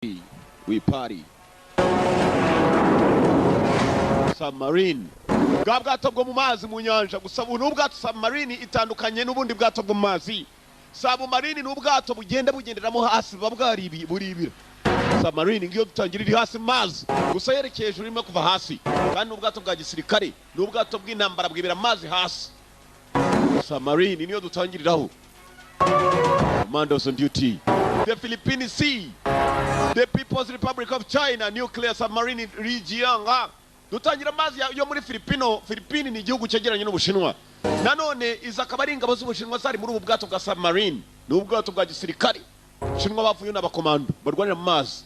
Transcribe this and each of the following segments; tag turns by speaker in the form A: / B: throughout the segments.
A: We party. Submarine, bwa bwato bwo mu mazi, mu nyanja. Gusa ubu ni ubwato submarine, itandukanye n'ubundi bwato bwo mu mazi. Submarine ni ubwato bugenda bugenderamo hasi, buba bwaribi buribira. Submarine ngiyo dutangira iri hasi mu mazi, gusa yerekeye hejuru, irimo kuva hasi. Kandi ni ubwato bwa gisirikare, ni ubwato bw'intambara, bwibera amazi hasi. Submarine niyo dutangiriraho. Commandos on duty, the Philippine Sea, the People's Republic of China nuclear submarine Lijiang. Dutangira amazi yo muri Filipino. Filipini ni igihugu cyegeranye n'Ubushinwa. Nanone izi akaba ari ingabo z'Ubushinwa zari muri ubu bwato bwa submarine. Ni ubwato bwa gisirikare Bushinwa, bavuye n'abakomando barwanira mu mazi.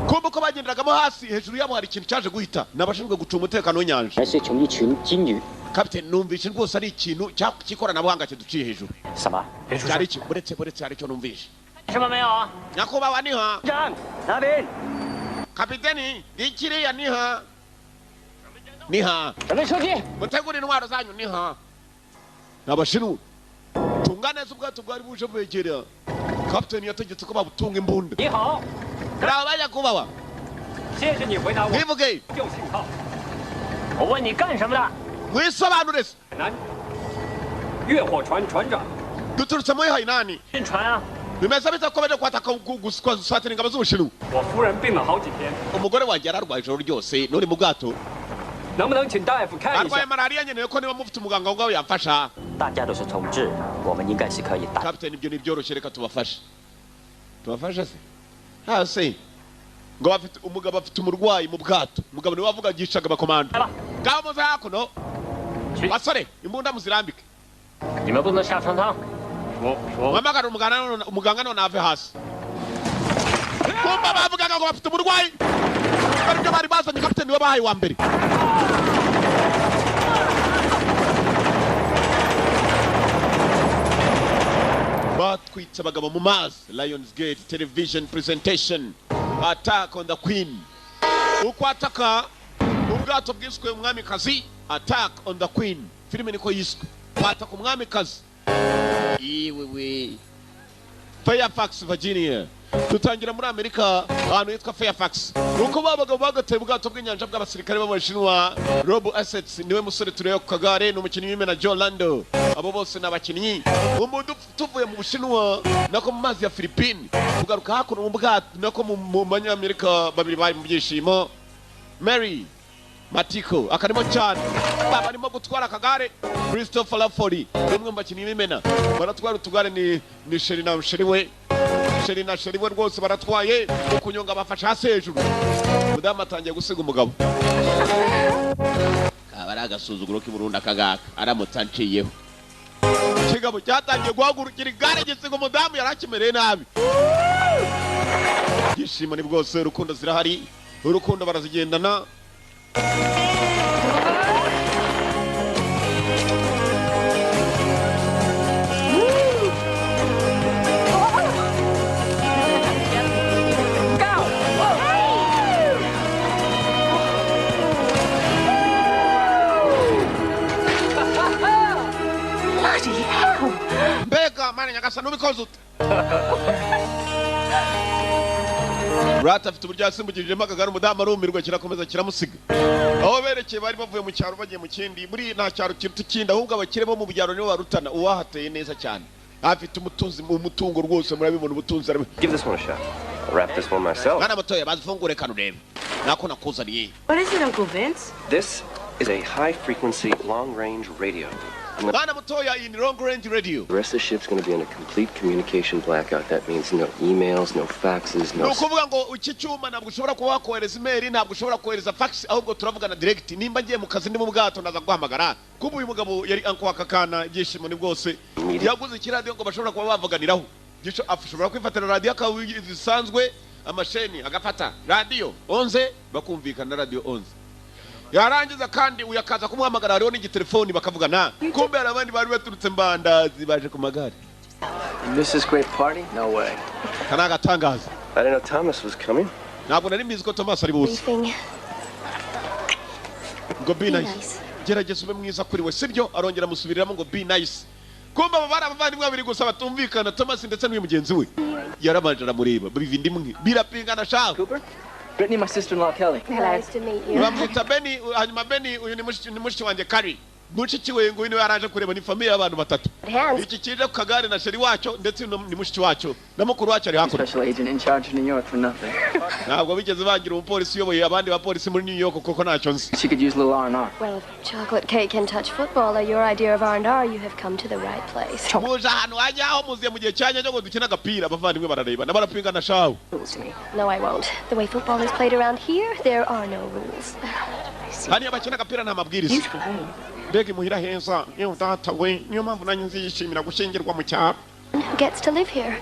A: Kumva uko bagenderagamo hasi, hejuru yabo hari ikintu cyaje guhita. Ni abashinzwe gucunga umutekano w'inyanja.
B: 还是从一群金鱼。
A: Captain, numvise rwose ari ikintu cy'ikoranabuhanga kiduciye hejuru.
B: 什么？
A: Cyari iki? Buretse, hari icyo numvise.
B: 什么没有啊？
A: Nyakubahwa, niha
B: 长那边，
A: Kapiteni, ngikiriya niha niha.
B: 准备出击。
A: Mutegure intwaro zanyu, niha. Ni Abashinwa. Tunga neza ubwato bwari buje bwegera. Kapiteni yategetse ko babutunga imbunda.
B: 你好，
A: Bravo banyakubahwa.
B: 谢谢你回答我
A: Mwivuge.
B: 用信号。我问你干什么的？
A: Mwisobanure se.
B: 南越火船船长。
A: Duturutse muri Hainani.
B: 运船啊！
A: Bimeze bite ko baje kwataka, gusatira ingabo z'Ubushinwa?
B: 我夫人病了好几天，
A: Umugore wanjye yararwaye ijoro ryose, n'uri mu bwato.
B: 能不能请大夫看一
A: Arwaye
B: 下？
A: malariya, nkeneye ko niba mufite umuganga aho ngaho yamfasha.
B: 大家都是同志，我们应该是可以打。
A: Kapiteni, ibyo ntibyoroshye, reka tubafashe. Tubafashe se hasi ngo bafite umugabo, afite umurwayi mu bwato. Umugabo niwe wavuga, yicaga abakomando. Ngaho muze hakuno basore, imbunda muzirambike.
B: 你们不能下船舱。我我
A: Muhamagara umuganga none, umuganga none ave hasi. Kumva bavugaga ngo bafite umurwayi, aribyo bari bazanye. Kapiteni niwe bahaye wa mbere. Batwitse abagabo mu mazi. Lions Gate Television presentation, Attack on the Queen. Uko ataka ubwato bwiswe Umwamikazi. Attack on the Queen, filime niko yiswe, kwataka Umwamikazi. Iwewe, Fairfax, Virginia. Dutangira muri Amerika, ahantu hitwa Fairfax. Uko babagabo bagateye ubwato bw'inyanja bw'abasirikare b'Abashinwa. Rob Assets niwe musore tureba ku kagare, ni umukinnyi w'imena. Joe Lando, abo bose ni abakinnyi. Umuntu tuvuye mu Bushinwa, nako mu mazi ya Philippine, tugaruka hakuno mu bwato, nako mu Banyamerika babiri bari mu byishimo. Mary Matiko akarimo cyane, baba arimo gutwara akagare. Christopher Lafori ni umwe mu bakinnyi b'imena, baratwara utugare. Ni chéri na chéri we, chéri na chéri we rwose baratwaye. Mu kunyonga bafashe hasi hejuru, umudamu atangiye gusiga umugabo. Kaba ari agasuzuguro k'i Burundi akagaka aramutse anciyeho. Ikigabo cyatangiye guhagurukira igare gisiga umudamu yari akimereye nabi. Ibyishimo ni bwose, urukundo zirahari, urukundo barazigendana.
C: Bloody hell!
A: Mbega mana nyagasani, ubikoze ute? Rata afite uburyo yasimbukijemo akagare, umudamu arumirwa, kirakomeza kiramusiga. Aho berekeye, bari bavuye mu cyaro bagiye mu kindi. Muri nta cyaro kiruta ikindi, ahubwo abakire bo mu byaro nibo barutana. Uwahateye neza cyane afite umutunzi, umutungo rwose murabibona, ubutunzi
D: Give this one a shot. I'll wrap this one myself.
A: Mwana mutoya, bazifungure kano urebe nako nakuzaniye.
C: What is it, Uncle Vince?
D: This is a high frequency, long range radio. I'm gonna-
A: Mwana mutoya, iyi ni long range radio.
D: The rest of the ship's gonna be in a complete communication blackout. That means no emails, no faxes,
A: Ni
D: no.
A: ukuvuga ngo iki cyuma ntabwo ushobora kuba wakohereza email, ntabwo ushobora kohereza fax, ahubwo turavugana direct. Nimba ngiye mu kazi ndi mu bwato, ndaza guhamagara. Kuba uyu mugabo yari uncle akakana, ibyishimo ni bwose. Yaguze ikiradiyo ngo bashobora kuba bavuganiraho. Ashobora kwifatira radiyo zisanzwe amasheni, agafata radiyo 11, bakumvikana radiyo 11. Yarangiza kandi uyu akaza kumuhamagara, hariho n'igitelefoni bakavugana. Kumbe hari abandi bari baturutse Mbandazi baje ku magare.
D: You miss this great party? No way.
A: Aka ni agatangaza.
D: I didn't know Thomas was coming.
A: Ntabwo nari mbizi ko Thomas ari buze.
E: Briefing.
A: Ngo be
E: Be
A: nice.
E: nice.
A: Gerageza ube mwiza kuri we, sibyo? Arongera amusubiriramo ngo be nice. Kumva aba bari abavandimwe babiri gusa batumvikana, Thomas ndetse n'uyu mugenzi we. Yarabanje aramureba, biva indi imwe, birapingana shaka.
E: Cooper? Brittany, my sister-in-law, Kelly.
C: Nice to meet you.
A: Bamwita Beni, hanyuma Beni uyu ni mushiki wanjye Kari, mushiki we nguyu niwe yaraje kureba. Ni famille y'abantu batatu.
C: Hands.
A: Iki kije ku kagare na chéri wacyo, ndetse uyu ni mushiki wacyo na mukuru wacyo ari hakurya.
E: Special agent in charge of New York for nothing.
A: Ntabwo bigeze bagira umupolisi uyoboye abandi bapolisi muri New York kuko ntacyo nzi.
E: She could use a little R&R.
C: Well, if chocolate cake and touch football are your idea of R&R, you have come to the right place.
A: Muje ahantu hajyaho, muziye mu gihe cyanya cyo ngo dukine agapira. Abavandimwe barareba n'abarapingana shawe.
C: Rules to me. No, I won't. The way football is played around here, there are no rules.
A: Hariya bakina agapira nta mabwiriza.
F: Beautiful home.
A: Mbega imuhira heza! Yewe data we, niyo mpamvu nanjye nziyishimira gushyingirwa mu cyaro.
C: Who gets to live here?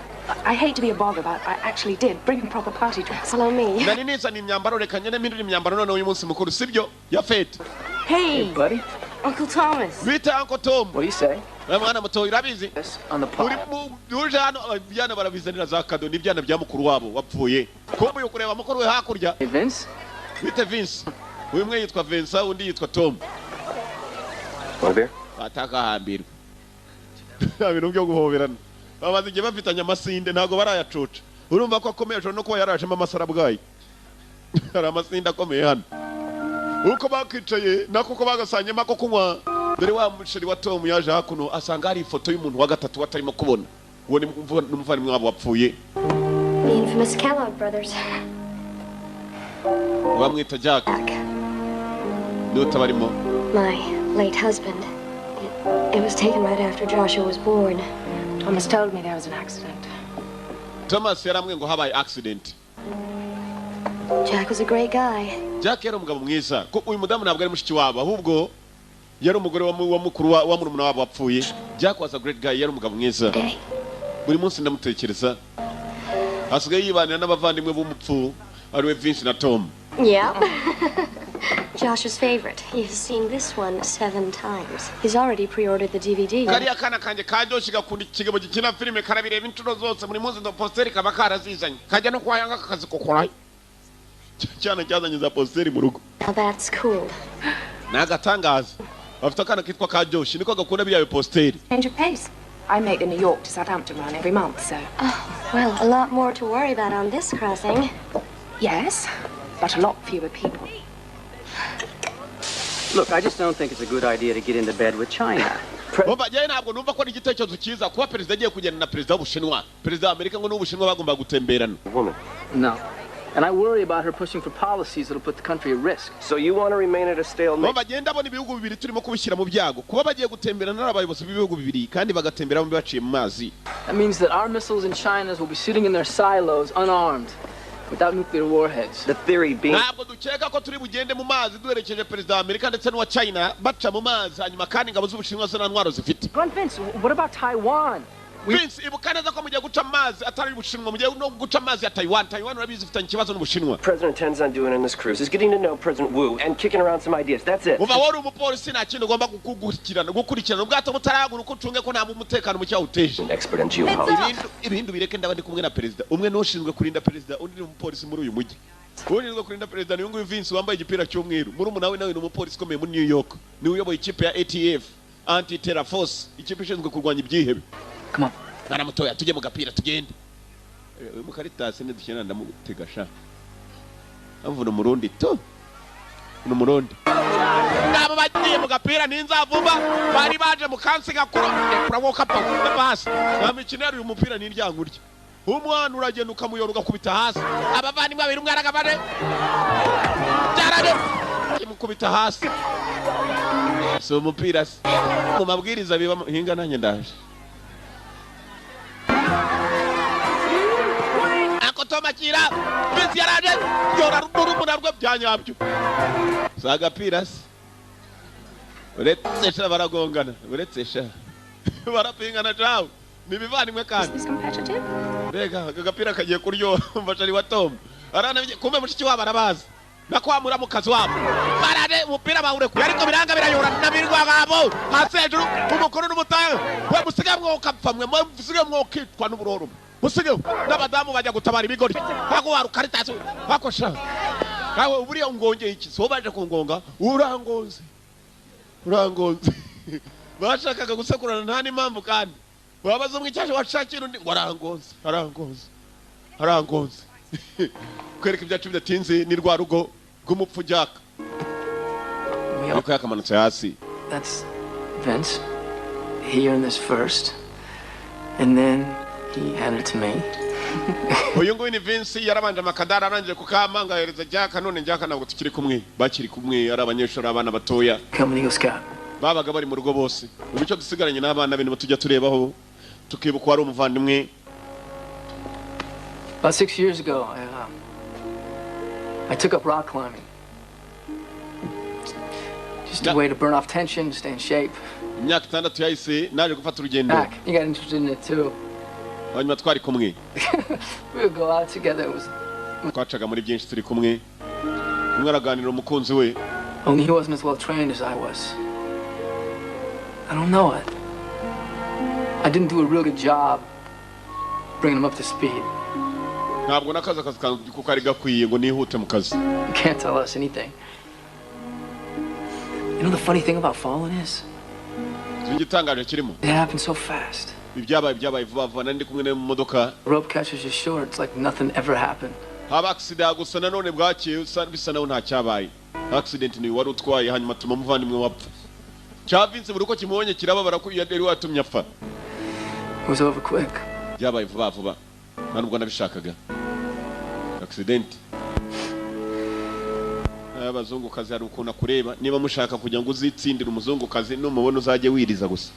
F: I hate to be a bother, but I actually did bring a proper party dress.
C: Follow me.
A: Nari nizana imyambaro, reka ngende mpindure imyambaro noneho uyu munsi mukuru, sibyo ya fête.
C: Hey,
E: Buddy,
C: Uncle Thomas.
A: Bita Uncle Tom.
E: what do you say?
A: Uriya mwana muto urabizi.
E: Yes, on the
A: Uri
E: pot.
A: Uje hano, ibyana barabizanira za cadeau, ni ibyana bya mukuru wabo wapfuye. Kumbe uyu kureba mukuru we hakurya.
E: Hey, Vince?
A: Bite Vince. Uyu umwe yitwa Vincent, undi yitwa Tom.
D: Want a beer?
A: Batakahambirwa, nta bintu byo guhoberana, bamaze igihe bafitanye amasinde, ntabwo barayacuca. Urumva ko akomeye, ashobora no kuba yarajemo amasarabwayi. Hari amasinde akomeye hano. Uko bakicaye nako uko bagasanyemo ako kunywa, dore wa muchéri wa Tom yaje hakuno, asanga hari ifoto y'umuntu wa gatatu batarimo kubona. Uwo ni umuvandimwe wabo wapfuye.
C: The infamous Kellogg brothers.
A: Bamwita Jack.
C: Jack,
A: niwe utabarimo.
C: My late husband. It was taken right after Joshua was born.
F: Thomas told me there was an accident.
A: Thomas yarambwiye ngo habaye accident.
C: Jack was a great guy.
A: Jack yari umugabo mwiza. Ko uyu mudamu ntabwo ari mushiki wabo, ahubwo yari umugore wa mukuru wa murumuna wabo wapfuye. Jack was a great guy, yari umugabo mwiza.
C: Day.
A: Buri munsi ndamutekereza. Asigaye yibanira n'abavandimwe b'umupfu, ariwe Vince na Tom.
C: Yeah. Josh's favorite. He's seen this one seven times. He's already pre-ordered the DVD.
A: Kariya kana kanjye karyoshye gakunda ikigabo gikina filime, karabireba inshuro zose. Buri munsi ndo poster kaba karazizanye, kajya no kwa yanga kakazikokorayo. Cyana cyazanye za poster mu rugo.
C: Now that's cool.
A: Ni agatangaza, bafite akana kitwa Karyoshye, niko gakunda biriya biposter.
F: Change of pace. I make the New York to Southampton run every month, so.
C: Well, a lot more to worry about on this crossing.
F: Yes, but a lot fewer people.
B: Look, I just don't think it's a good idea to get into bed with China.
A: Umva, njyewe ntabwo numva ko ari igitekerezo cyiza kuba perezida agiye kugenda na perezida w'Ubushinwa. Perezida wa Amerika ngo n'Ubushinwa bagomba gutemberana.
D: Woman.
E: No. And I worry about her pushing for policies that'll put the country at risk.
D: So you want to remain at a stalemate?
A: Bo bagenda abona ibihugu bibiri turimo kubishyira mu byago, kuba bagiye gutemberana ari abayobozi b'ibihugu bibiri, kandi bagatembera bombi baciye mu mazi.
E: That means that our missiles and China's will be sitting in their silos, unarmed, without nuclear warheads.
D: The theory being
A: Ntabwo dukeka ko turi bugende mu mazi duherekeje perezida wa Amerika ndetse n'uwa China baca mu mazi, hanyuma kandi ingabo z'Ubushinwa zo nta ntwaro zifite.
E: Come on, Vince, what about Taiwan?
A: Vince, ibuka neza ko mugiye guca amazi atari Ubushinwa, mugiye no guca amazi ya Taiwan. Taiwan urabizi ifitanye ikibazo n'Ubushinwa.
D: President intends on doing on this cruise is getting to know President Wu and kicking around some ideas. That's it.
A: Uva wowe uri umupolisi, nta kindi ugomba gukurikirana ubwato butarahaguruka, ucunge ko nta umutekano muke wawuteje.
D: An expert on geopolitics.
A: Ibindi ubireke, ndaba ndi kumwe na perezida. Umwe ni ushinzwe kurinda perezida, undi ni umupolisi muri uyu mujyi. Ushinzwe kurinda perezida ni uyu nguyu Vince wambaye igipira cy'umweru. Murumuna we nawe ni umupolisi ukomeye muri New York, niwe uyoboye ikipe ya ATF, Anti Terror Force, ikipe ishinzwe kurwanya ibyihebe.
E: Come on.
A: Mwana mutoya, tujye mu gapira, tugende. Uyu mukaritasi nidukina ndamutega sha. Amvuna umurundi to ni umurundi. Ngabo bagiye mu gapira n'inzavumba, bari baje mu kansi gakuru. Rekura wowe, kapfa hasi, nta mikino yari uyu mupira ni iryankurya. Umwana uragenda ukamuyora ugakubita hasi. Abavandimwe babiri, umwe aragabane byarabe kimukubita hasi, si umupira se mu mabwiriza biba hinga. Nanjye ndaje ako tomakira bisi yaraje yora n'urumuna rwe bya nyabyo, si agapira se. Uretse sha baragongana, uretse sha barapingana cawe, ni ibivandimwe kandi.
F: Is this competitive?
A: Mbega aka gapira kagiye kuryoha! Mfasha ari wa Tom aranabye, kumbe mushiki wabo arabazi nako wa muramukazi wabo. Barare umupira bawurekuye, ariko biranga birayora nabirwa babo hasi hejuru. Umukuru n'umutahe we, musige mwokapfa mwe, musige mwokitwa n'uburoro, musige n'abadamu bajya gutabara ibigori. Hako warukaritasi hako sha kawe, buriya ungongeye iki? So baje kungonga, urangonze, urangonze. Bashakaga gusekurana nta n'impamvu, kandi wabaza umwe icyaje washakira undi ngo arangonze, arangonze. Arangonze kwereka ibyacu bidatinze ni rwa rugo rw'umupfu Jack. Ariko yakamanutse hasi.
E: That's Vince. He earned this first, and then he handed it to me.
A: Uyu nguyu ni Vince, yarabanje amakadara arangije kukama ngahereza Jack. None Jack ntabwo tukiri kumwe, bakiri kumwe ari abanyeshuri, abana batoya.
E: Come an Eagle Scout.
A: Babaga bari mu rugo bose. Ubu icyo dusigaranye n'abana be nibo tujya turebaho tukibuka wari umuvandimwe.
E: About 6 years ago, I took up rock climbing. Just a way to burn off tension, stay in shape.
A: Imyaka 6 yahise naje gufata urugendo.
E: Back, you got interested in it too.
A: Hanyuma twari kumwe.
E: We would go out together. It was
A: twacaga muri byinshi turi kumwe. Umwe araganira umukunzi we.
E: Only he wasn't as well trained as I was. I don't know it. I didn't do a real good job bringing him up to speed.
A: Ntabwo nakaza akazi kanjye kuko kari gakwiye ngo nihute mu kazi.
E: You can't tell us anything. You know the funny thing about falling is?
A: Igitangaje kirimo.
E: It happened so fast.
A: Ibyabaye byabaye vuba vuba, nari ndi kumwe nawe mu modoka.
E: Rope catches you short, it's like nothing ever happened.
A: Haba accident gusa nanone bwakeye bisa naho nta cyabaye. Accident ni wari utwaye hanyuma tuma muvandimwe wapfa. Cya Vince buri uko kimubonye kirababara ko yari watumye apfa.
E: It was over quick.
A: Byabaye vuba vuba. Nta nubwo nabishakaga. Accident. Abazungukazi hari ukuntu akureba, niba mushaka kugira ngo uzitsindire umuzungukazi numubona uzajye wiriza gusa.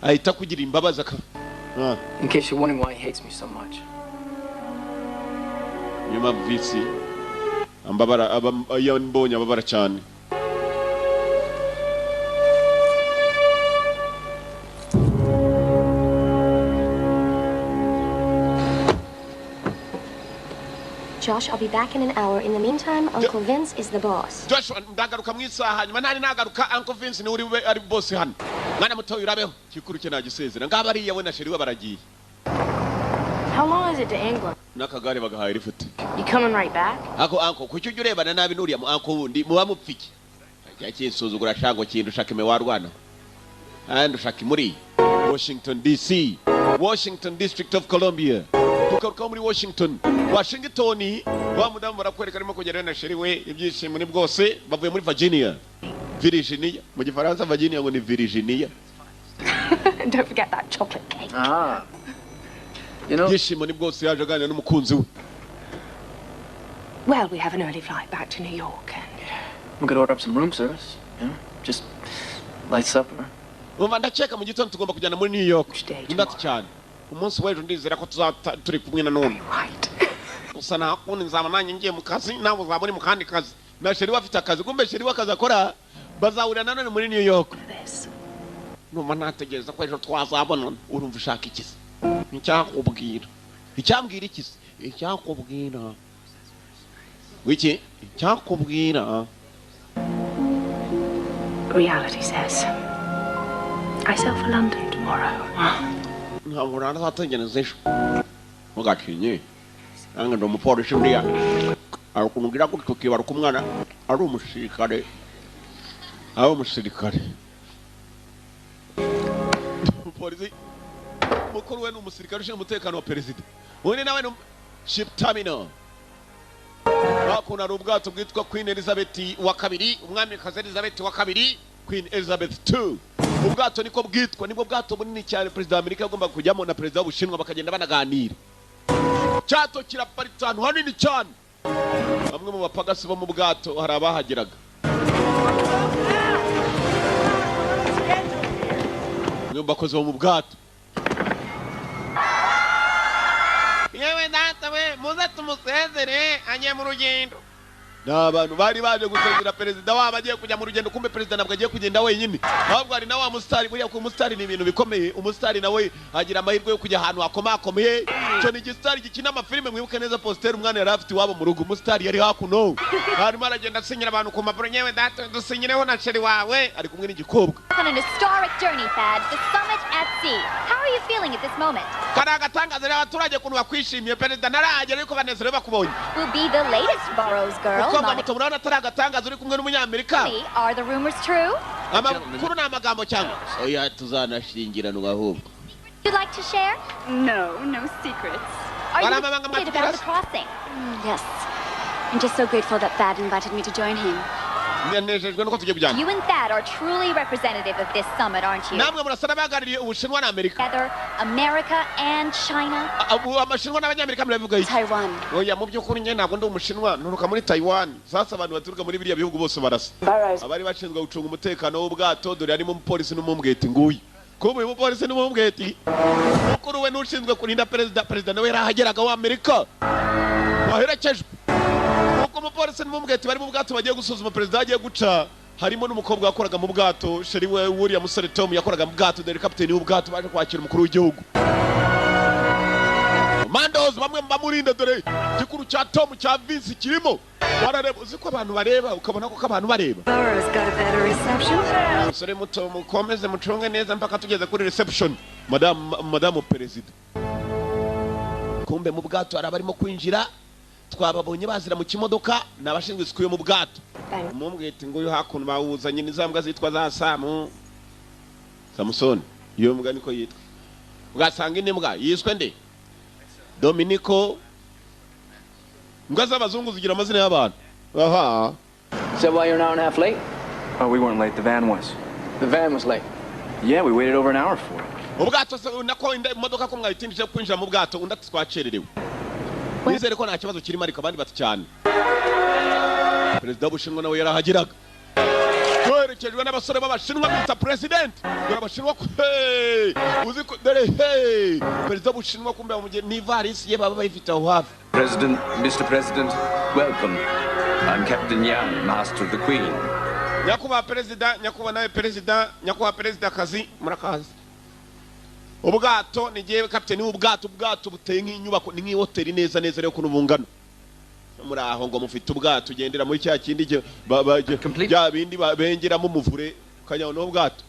A: Ahita kugira imbabazi aka.
E: In case you're wondering why he hates me so much.
A: Niyo mpamvu Vince ambabara, iyo mbonye ababara cyane.
C: Josh, I'll be back in an hour. In the meantime, Uncle Vince is the boss.
A: Josh, ndagaruka mu isaha hanyuma ntari nagaruka Uncle Vince ni uri ari boss hano. Mwana muto urabeho kikuru cye nagisezera. Ngaba ari yawe na sheri we baragiye.
G: How long is it to England?
A: Nakagare bagahaye rifute.
G: You coming right back?
A: Ako uncle kuki ujye urebana nabi nuriya mu uncle wundi muba mupfiki. Yakinsuzugura shango kintu ushaka ime warwana. And ushaka muri Washington DC, Washington District of Columbia. Tukaruka muri Washington. Washington wa mudamu barakwereka arimo kugera na sheri we ibyishimo ni bwose bavuye muri Virginia. Virginia mu gifaransa Virginia ngo ni Virginia.
F: Don't forget that chocolate cake.
E: Ah. You know,
A: ibyishimo ni bwose yaje aganira n'umukunzi we.
F: Well, we have an early flight back to New York and
E: we could order up some room service, you know, just light supper.
A: Umva ndakeka mu gitondo tugomba kujyana muri New York. Ndati cyane. Umunsi w'ejo ndizera ko tuzata turi kumwe na none.
F: Right.
A: Gusa nta kundi nzaba nanjye ngiye mu kazi nawe uzaba uri mu kandi kazi. Na sheri we afite akazi, kumbe sheri we akazi akora bazahurira nanone muri New York. Numva nategereza ko ejo twazabonana. Urumva ushaka iki se? Icyakubwira. Icyambwira iki se? Icyakubwira. Wiki? Icyakubwira.
F: Reality says I sail for London tomorrow.
A: Ntabwo narazategereza ejo. Mugakinye. Nange ndi umupolisi buriya. Hari ukuntu ugira gutyo ukibaruka umwana ari umusirikare. Ari umusirikare. Umupolisi mukuru we ni umusirikare ushinzwe umutekano wa perezida. Undi nawe ni ship terminal. Hakuno hari ubwato bwitwa Queen Elizabeth wa kabiri, umwamikazi Elizabeth wa kabiri, Queen Elizabeth II. Ubwato niko bwitwa, nibwo bwato bunini cyane perezida wa Amerika yagombaga kujyamo na perezida w'Ubushinwa bakagenda banaganira. Cyato kiraparitse ahantu hanini cyane. Bamwe mu bapagasi bo mu bwato hari abahageraga. Bamwe mu bakozi bo mu bwato. Yewe data we, muze tumusezere agiye mu rugendo. Ni abantu bari baje gusezera perezida wabo agiye kujya mu rugendo, kumbe perezida ntabwo agiye kugenda wenyine. Ahubwo hari na wa musitari, buriya ku musitari ni ibintu bikomeye. Umusitari nawe agira amahirwe yo kujya ahantu hakomakomeye. Cyo ni igisitari gikina amafilime, mwibuke neza positeri umwana yari afite iwabo mu rugo. Umusitari yari hakuno. Arimo aragenda asinyira abantu ku mpapuro, nyewe data dusinyireho na sheri wawe, ari kumwe n'igikobwa.
H: On an historic journey, Thad, the summit at sea. How are you feeling at this moment?
A: Kari agatangaza rero abaturage ukuntu bakwishimiye, perezida ntarahagera ariko banezerewe bakubonye.
H: Will be the latest Burroughs girl.
A: Umukobwa muto murabona atari agatangaza uri kumwe n'umunyamerika.
H: Are the rumors true?
A: Amakuru ni amagambo cyangwa? Oya tuzanashyingiranwa ahubwo.
H: You'd like to share?
I: No, no secrets.
H: Are you excited about the crossing?
C: Yes. I'm just so grateful that Thad invited me to join him.
A: Nanejejwe nuko tugiye kujyana.
H: You and Thad are truly representative of this summit, aren't you?
A: Namwe murasa n'abahagarariye Ubushinwa na Amerika.
H: Together, America and China.
A: Amashinwa n'Abanyamerika murabivuga iki?
C: Taiwan.
A: Oya, mu by'ukuri njye ntabwo ndi Umushinwa, nturuka muri Taiwan. Sasa abantu baturuka muri biriya bihugu bose barasa. Abari bashinzwe gucunga umutekano w'ubwato, dore harimo umupolisi n'umumbweti nguyu. Kuba uyu mupolisi n'umumbweti mukuru we n'ushinzwe kurinda perezida, perezida nawe yarahageraga wa Amerika waherekejwe. Kuko umupolisi n'umumbweti bari mu bwato bagiye gusuzuma perezida agiye guca, harimo n'umukobwa wakoraga mu bwato, sheri we wuriya musore Tom yakoraga mu bwato, dore kapiteni w'ubwato baje kwakira umukuru w'igihugu. Mandos bamwe bamurinda, dore gikuru cya Tom cya Vince kirimo. Warareba uzi ko abantu bareba ukabona ko abantu bareba.
I: Burroughs got a better reception.
A: Musore muto mukomeze mucunge neza mpaka tugeze kuri reception. Madame Perezida. Kumbe mu bwato hari abarimo kwinjira, twababonye bazira mu kimodoka n'abashinzwe isuku yo mu bwato. Umumbwete ngo uyu hakuno bawuzanye n'izambwa zitwa za Samu. Samusoni iyo mbwa niko yitwa. Ugasanga indi mbwa yiswe nde? Dominico. Mbwa z'abazungu zigira amazina y'abantu. Aha.
E: Is that why you're an hour and a half late?
J: Oh, we weren't late. The van was.
E: The van was late.
J: Yeah, we waited over an hour for it.
A: Ubwato se nako imodoka ko mwayitindije kwinjira mu bwato undi ati twakererewe. Nizere ko nta kibazo kirimo ariko abandi bati cyane. Perezida w'Ubushinwa nawe yarahageraga. Twerekejwe n'abasore b'Abashinwa bita president. Dore Abashinwa hey! Uzi ko dore hey! Perezida w'Ubushinwa kumbe bamugiye n'ivarisi ye baba bayifite aho hafi.
K: President, Mr. President, welcome. I'm Captain Yang, Master of the Queen.
A: Nyakubahwa Perezida, nyakubahwa nawe Perezida, nyakubahwa Perezida kazi, murakazi. Ubwato ni giye kapiteni w'ubwato, ubwato buteye nk'inyubako ni nk'ihoteli neza neza rero kuno bungana. Muri aho ngo mufite ubwato ugendera muri cya kindi bya bindi bengeramo umuvure ukajya no ubwato.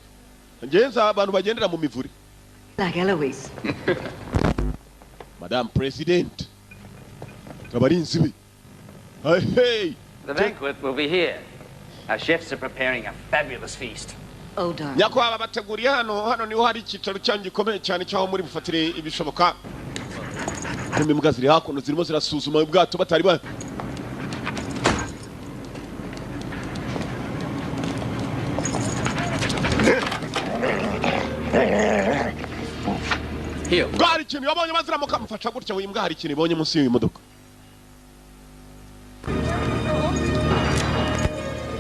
A: Ngenza abantu bagendera mu mivure.
I: Like Eloise.
A: Madam President. Abarinzi be. Hey, hey.
B: The banquet will be here. Our chefs are preparing a fabulous feast.
I: Oh, darling.
A: Nyakubahwa bateguriye hano, hano niho hari icyicaro cyanyu gikomeye cyane cyaho muri bufatire ibishoboka. Harimo imbwa ziri hakuno zirimo zirasuzuma ubwato batari ba. Mbwa hari ikintu yabonye baziramuka mufasha gutya we, imbwa hari ikintu ibonye munsi y'iyi modoka.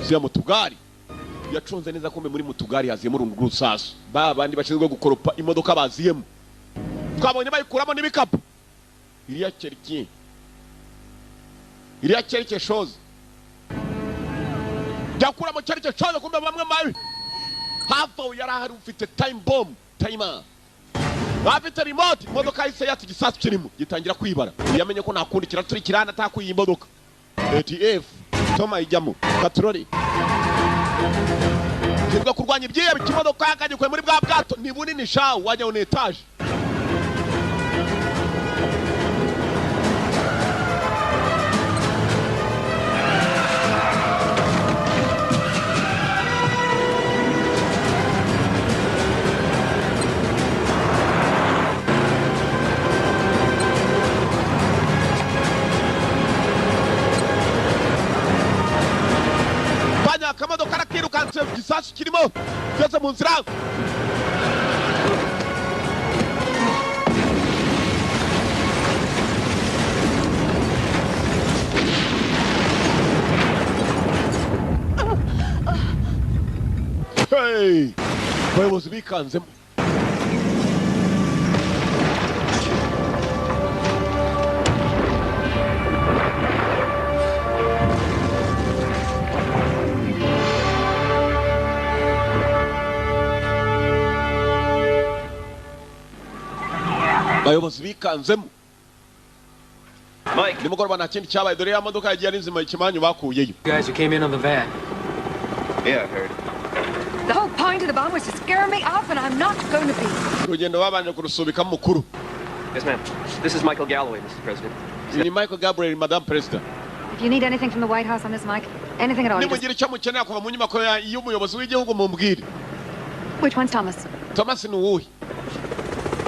A: Ziya mutugari. Yacunze neza kumbe muri mutugari haziyemo urungu rw'urusasu. Ba bandi bashinzwe gukoropa imodoka baziyemo. Twabonye bayikuramo n'ibikapu. Iriya keriki. Iriya kerike shoze. Yakuramo kerike shoze kumbe bamwe mabi. Hafi aho yari ahari ufite time bomb, timer. Bafite remote, imodoka yahise yatsa igisasu kirimo gitangira kwibara. Yamenye ko nta kundi kiraturikirana atakuye imodoka. ATF Toma ijyamo katroli. Kivuga kurwanya ibyiye bikimodoka yakagikwe muri bwa bwato ni bunini shawo wajya mu etage. Akamodoka karakirukanse igisasu kirimo byose mu nzira. Hey! Abayobozi bikanzemo. Abayobozi bikanzemo.
D: Mike.
A: Nimugoroba nta kindi cyabaye, dore ya modoka yagiye ari nzima ikimanyu bakuyeyo.
E: You guys who came in on the van.
D: Yeah, I heard.
I: The whole point of the bomb was to scare me off, and I'm not going to be.
A: Urugendo babanje kurusubika mukuru.
D: Yes, ma'am. This is Michael Galloway, Mr. President.
A: Ni Michael Gabriel, Madam President.
I: If you need anything from the White House on this, Mike, anything at all.
A: Nimugira icyo mukenera kuva mu nyubako y'umuyobozi w'igihugu mumbwire.
I: Which one's Thomas?
A: Thomas ni uwuhe?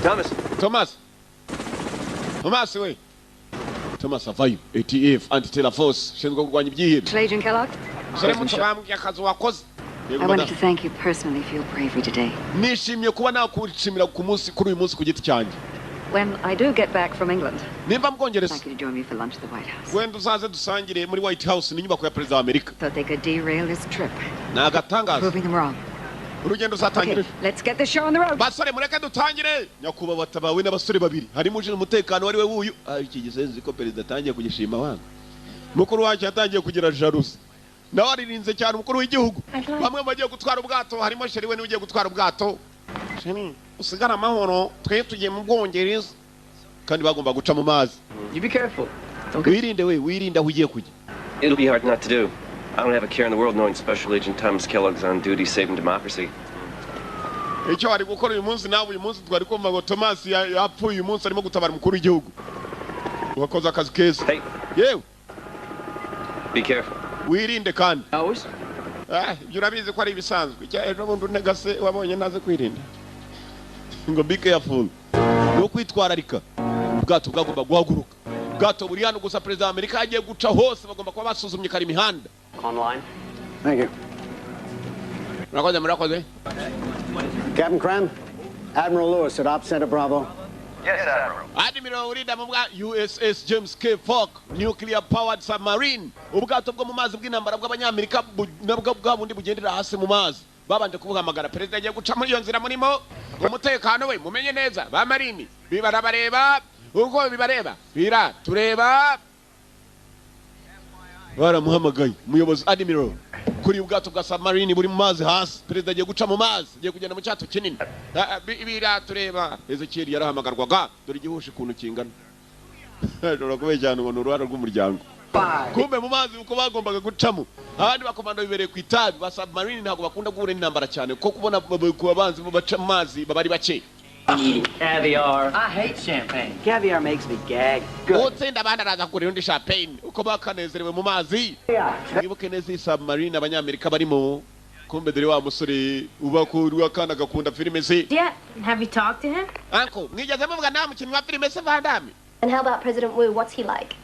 D: Thomas.
A: Thomas. Thomas we. Thomas avayo. ATF, Anti-Terror Force, ushinzwe kurwanya ibyihebe.
I: Agent Kellogg,
A: Musore muto, bambwiye akazi wakoze. Yego,
I: I wanted
A: madam.
I: to thank you personally for your bravery today.
A: Nishimiye kuba nakushimira ku munsi, kuri uyu munsi, ku giti cyanjye.
I: When I do get back from England,
A: Nimba
I: I'd
A: mbwongereza,
I: like you to join me for lunch at the White House.
A: wenda uzaze dusangire muri White House, ni inyubako ya perezida wa Amerika.
I: Thought they could derail this trip.
A: Ni agatangaza.
I: Proving them wrong.
A: Urugendo uzatangira.
I: Okay, let's get this show on the road.
A: Basore, mureke dutangire. Nyakubahwa, batabawe n'abasore babiri, harimo ushinzwe umutekano wari we wuyu. Iki gisenzi ko perezida atangiye kugishima wanga, mukuru wacu yatangiye kugira jalousie, nawe aririnze cyane umukuru w'igihugu. Bamwe mu bagiye gutwara ubwato harimo chéri we, niwe ugiye gutwara ubwato. Chéri, usigare amahoro, twe tugiye mu Bwongereza kandi bagomba guca mu mazi.
E: You be careful. Don't get
A: Wirinde we, wirinde aho ugiye kujya.
D: It'll be hard not to do. I don't have a care in the world knowing Special Agent Thomas Kellogg's on duty saving democracy.
A: Icyo wari gukora uyu munsi nawe, uyu munsi twari kumva ngo Thomas yapfuye, uyu munsi arimo gutabara umukuru w'igihugu. Wakoze akazi keza.
D: Hey,
A: Yewe.
D: be careful.
A: Wirinde kandi.
E: Always.
A: Ibyo urabizi ko ari ibisanzwe. Icya ejo bundi untega se wabonye ntaze kwirinda? Ngo be careful, ni ukwitwararika. Ubwato bwagomba guhaguruka, ubwato buri hano gusa. Perezida wa Amerika yagiye guca hose, bagomba kuba basuzumye kare imihanda.
B: Online.
L: Thank you.
A: Murakoze, murakoze.
L: Captain Krem, Admiral Lewis at Op Center Bravo.
B: Yes, Admiral.
A: Admiral urinda mu bwa USS James K. Polk, nuclear powered submarine, ubwato bwo mu mazi bw'intambara bw'Abanyamerika, nabwo bwa bundi bugendera hasi mu mazi. Babanje kubuhamagara, perezida agiye guca muri iyo nzira murimo, umutekano we mumenye neza. Ba marine bibarabareba uko bibareba bira tureba. Baramuhamagaye umuyobozi admiral kuri ubwato bwa submarine buri mu mazi hasi. Perezida agiye guca mu mazi, agiye kugenda mu cyato kinini. Bira tureba. Ezekiel yarahamagarwaga. Dore igihushi ukuntu kingana, ashobora kubeshya ngo ni uruhare rw'umuryango. Kumbe mu mazi uko bagombaga gucamo, abandi bakomando bibereye ku itabi. Ba submarine ntabwo bakunda guhura n'intambara cyane, kuko kubona ku babanzi baca mu mazi baba ari bake.
B: Caviar. I hate champagne. Caviar makes me gag. Good.
A: Utsinda abandi araza kugurira undi champagne. Uko bakanezerewe mu mazi, mwibuke neza iyi submarine Abanyamerika barimo. Kumbe dore wa musore uba kuri akana gakunda filime ze.
G: Yeah. Have you talked to him?
A: Uncle, mwigeze muvuga nta mukinnyi wa filime se Van Damme?
C: And how about President Wu? What's he like?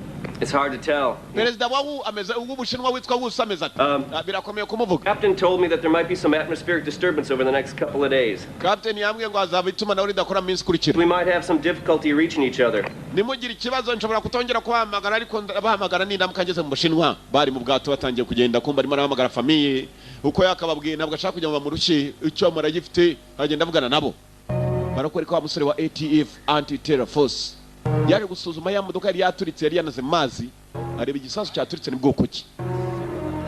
D: It's hard to tell.
A: Perezida wa Wu ameze, uw'Ubushinwa witwa Wu se ameze ate? Birakomeye kumuvuga.
D: Captain told me that there might be some atmospheric disturbance over the next couple of days.
A: Captain yambwiye ngo azaba itumanaho ridakora mu minsi ikurikira.
D: We might have some difficulty reaching each other.
A: Nimugire ikibazo nshobora kutongera kubahamagara, ariko ndabahamagara nindamuka ngeze mu Bushinwa. Bari mu bwato batangiye kugenda, kumva arimo arahamagara famille uko yakababwiye. Ntabwo ashaka kujya mu bamurushye, icyo amara gifite agenda avugana nabo. Barakwereka wa musore wa ATF, Anti Terror Force, yaje gusuzuma ya modoka yari yaturitse, yari yanaze mu mazi, areba igisasu cyaturitse ni bwoko ki.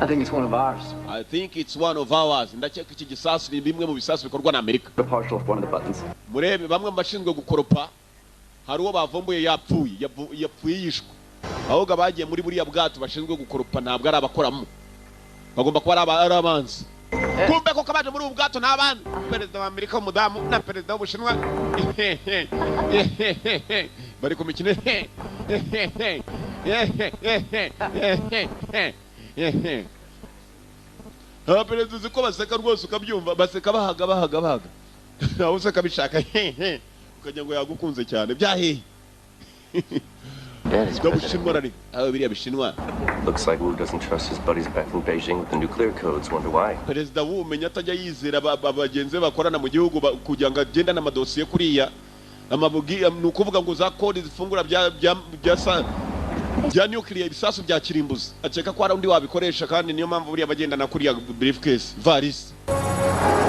E: I think it's one of ours.
A: I think it's one of ours. Ndakeka iki gisasu ni bimwe mu bisasu bikorwa na Amerika.
J: The partial of one of the buttons.
A: Murebe bamwe mu bashinzwe gukoropa, hari uwo bavumbuye yapfuye, yapfuye yishwe. Ahubwo abagiye muri buriya bwato bashinzwe gukoropa ntabwo ari abakoramo, bagomba kuba ari abanzi. Kumbe koko abaje muri ubu bwato ni abanzi. Perezida wa Amerika w'umudamu na perezida w'Ubushinwa bari ku mikino. Abaperezida uzi ko baseka rwose ukabyumva, baseka bahaga bahaga bahaga, nawe useka bishaka, ukagira ngo yagukunze cyane byahehe.
D: That is
A: Bw'Ubushinwa rari abo biriya Bishinwa.
D: Looks like Wu doesn't trust his buddies back in Beijing with the nuclear codes. Wonder why.
A: Perezida Wu umenya atajya yizera bagenzi be bakorana mu gihugu kugira ngo agendane amadosiye kuriya amabugi. Ni ukuvuga ngo za kode zifungura bya nuclear, ibisasu bya kirimbuzi, akeka ko hari undi wabikoresha, kandi niyo mpamvu buriya bagendana kuriya briefcase, varisi.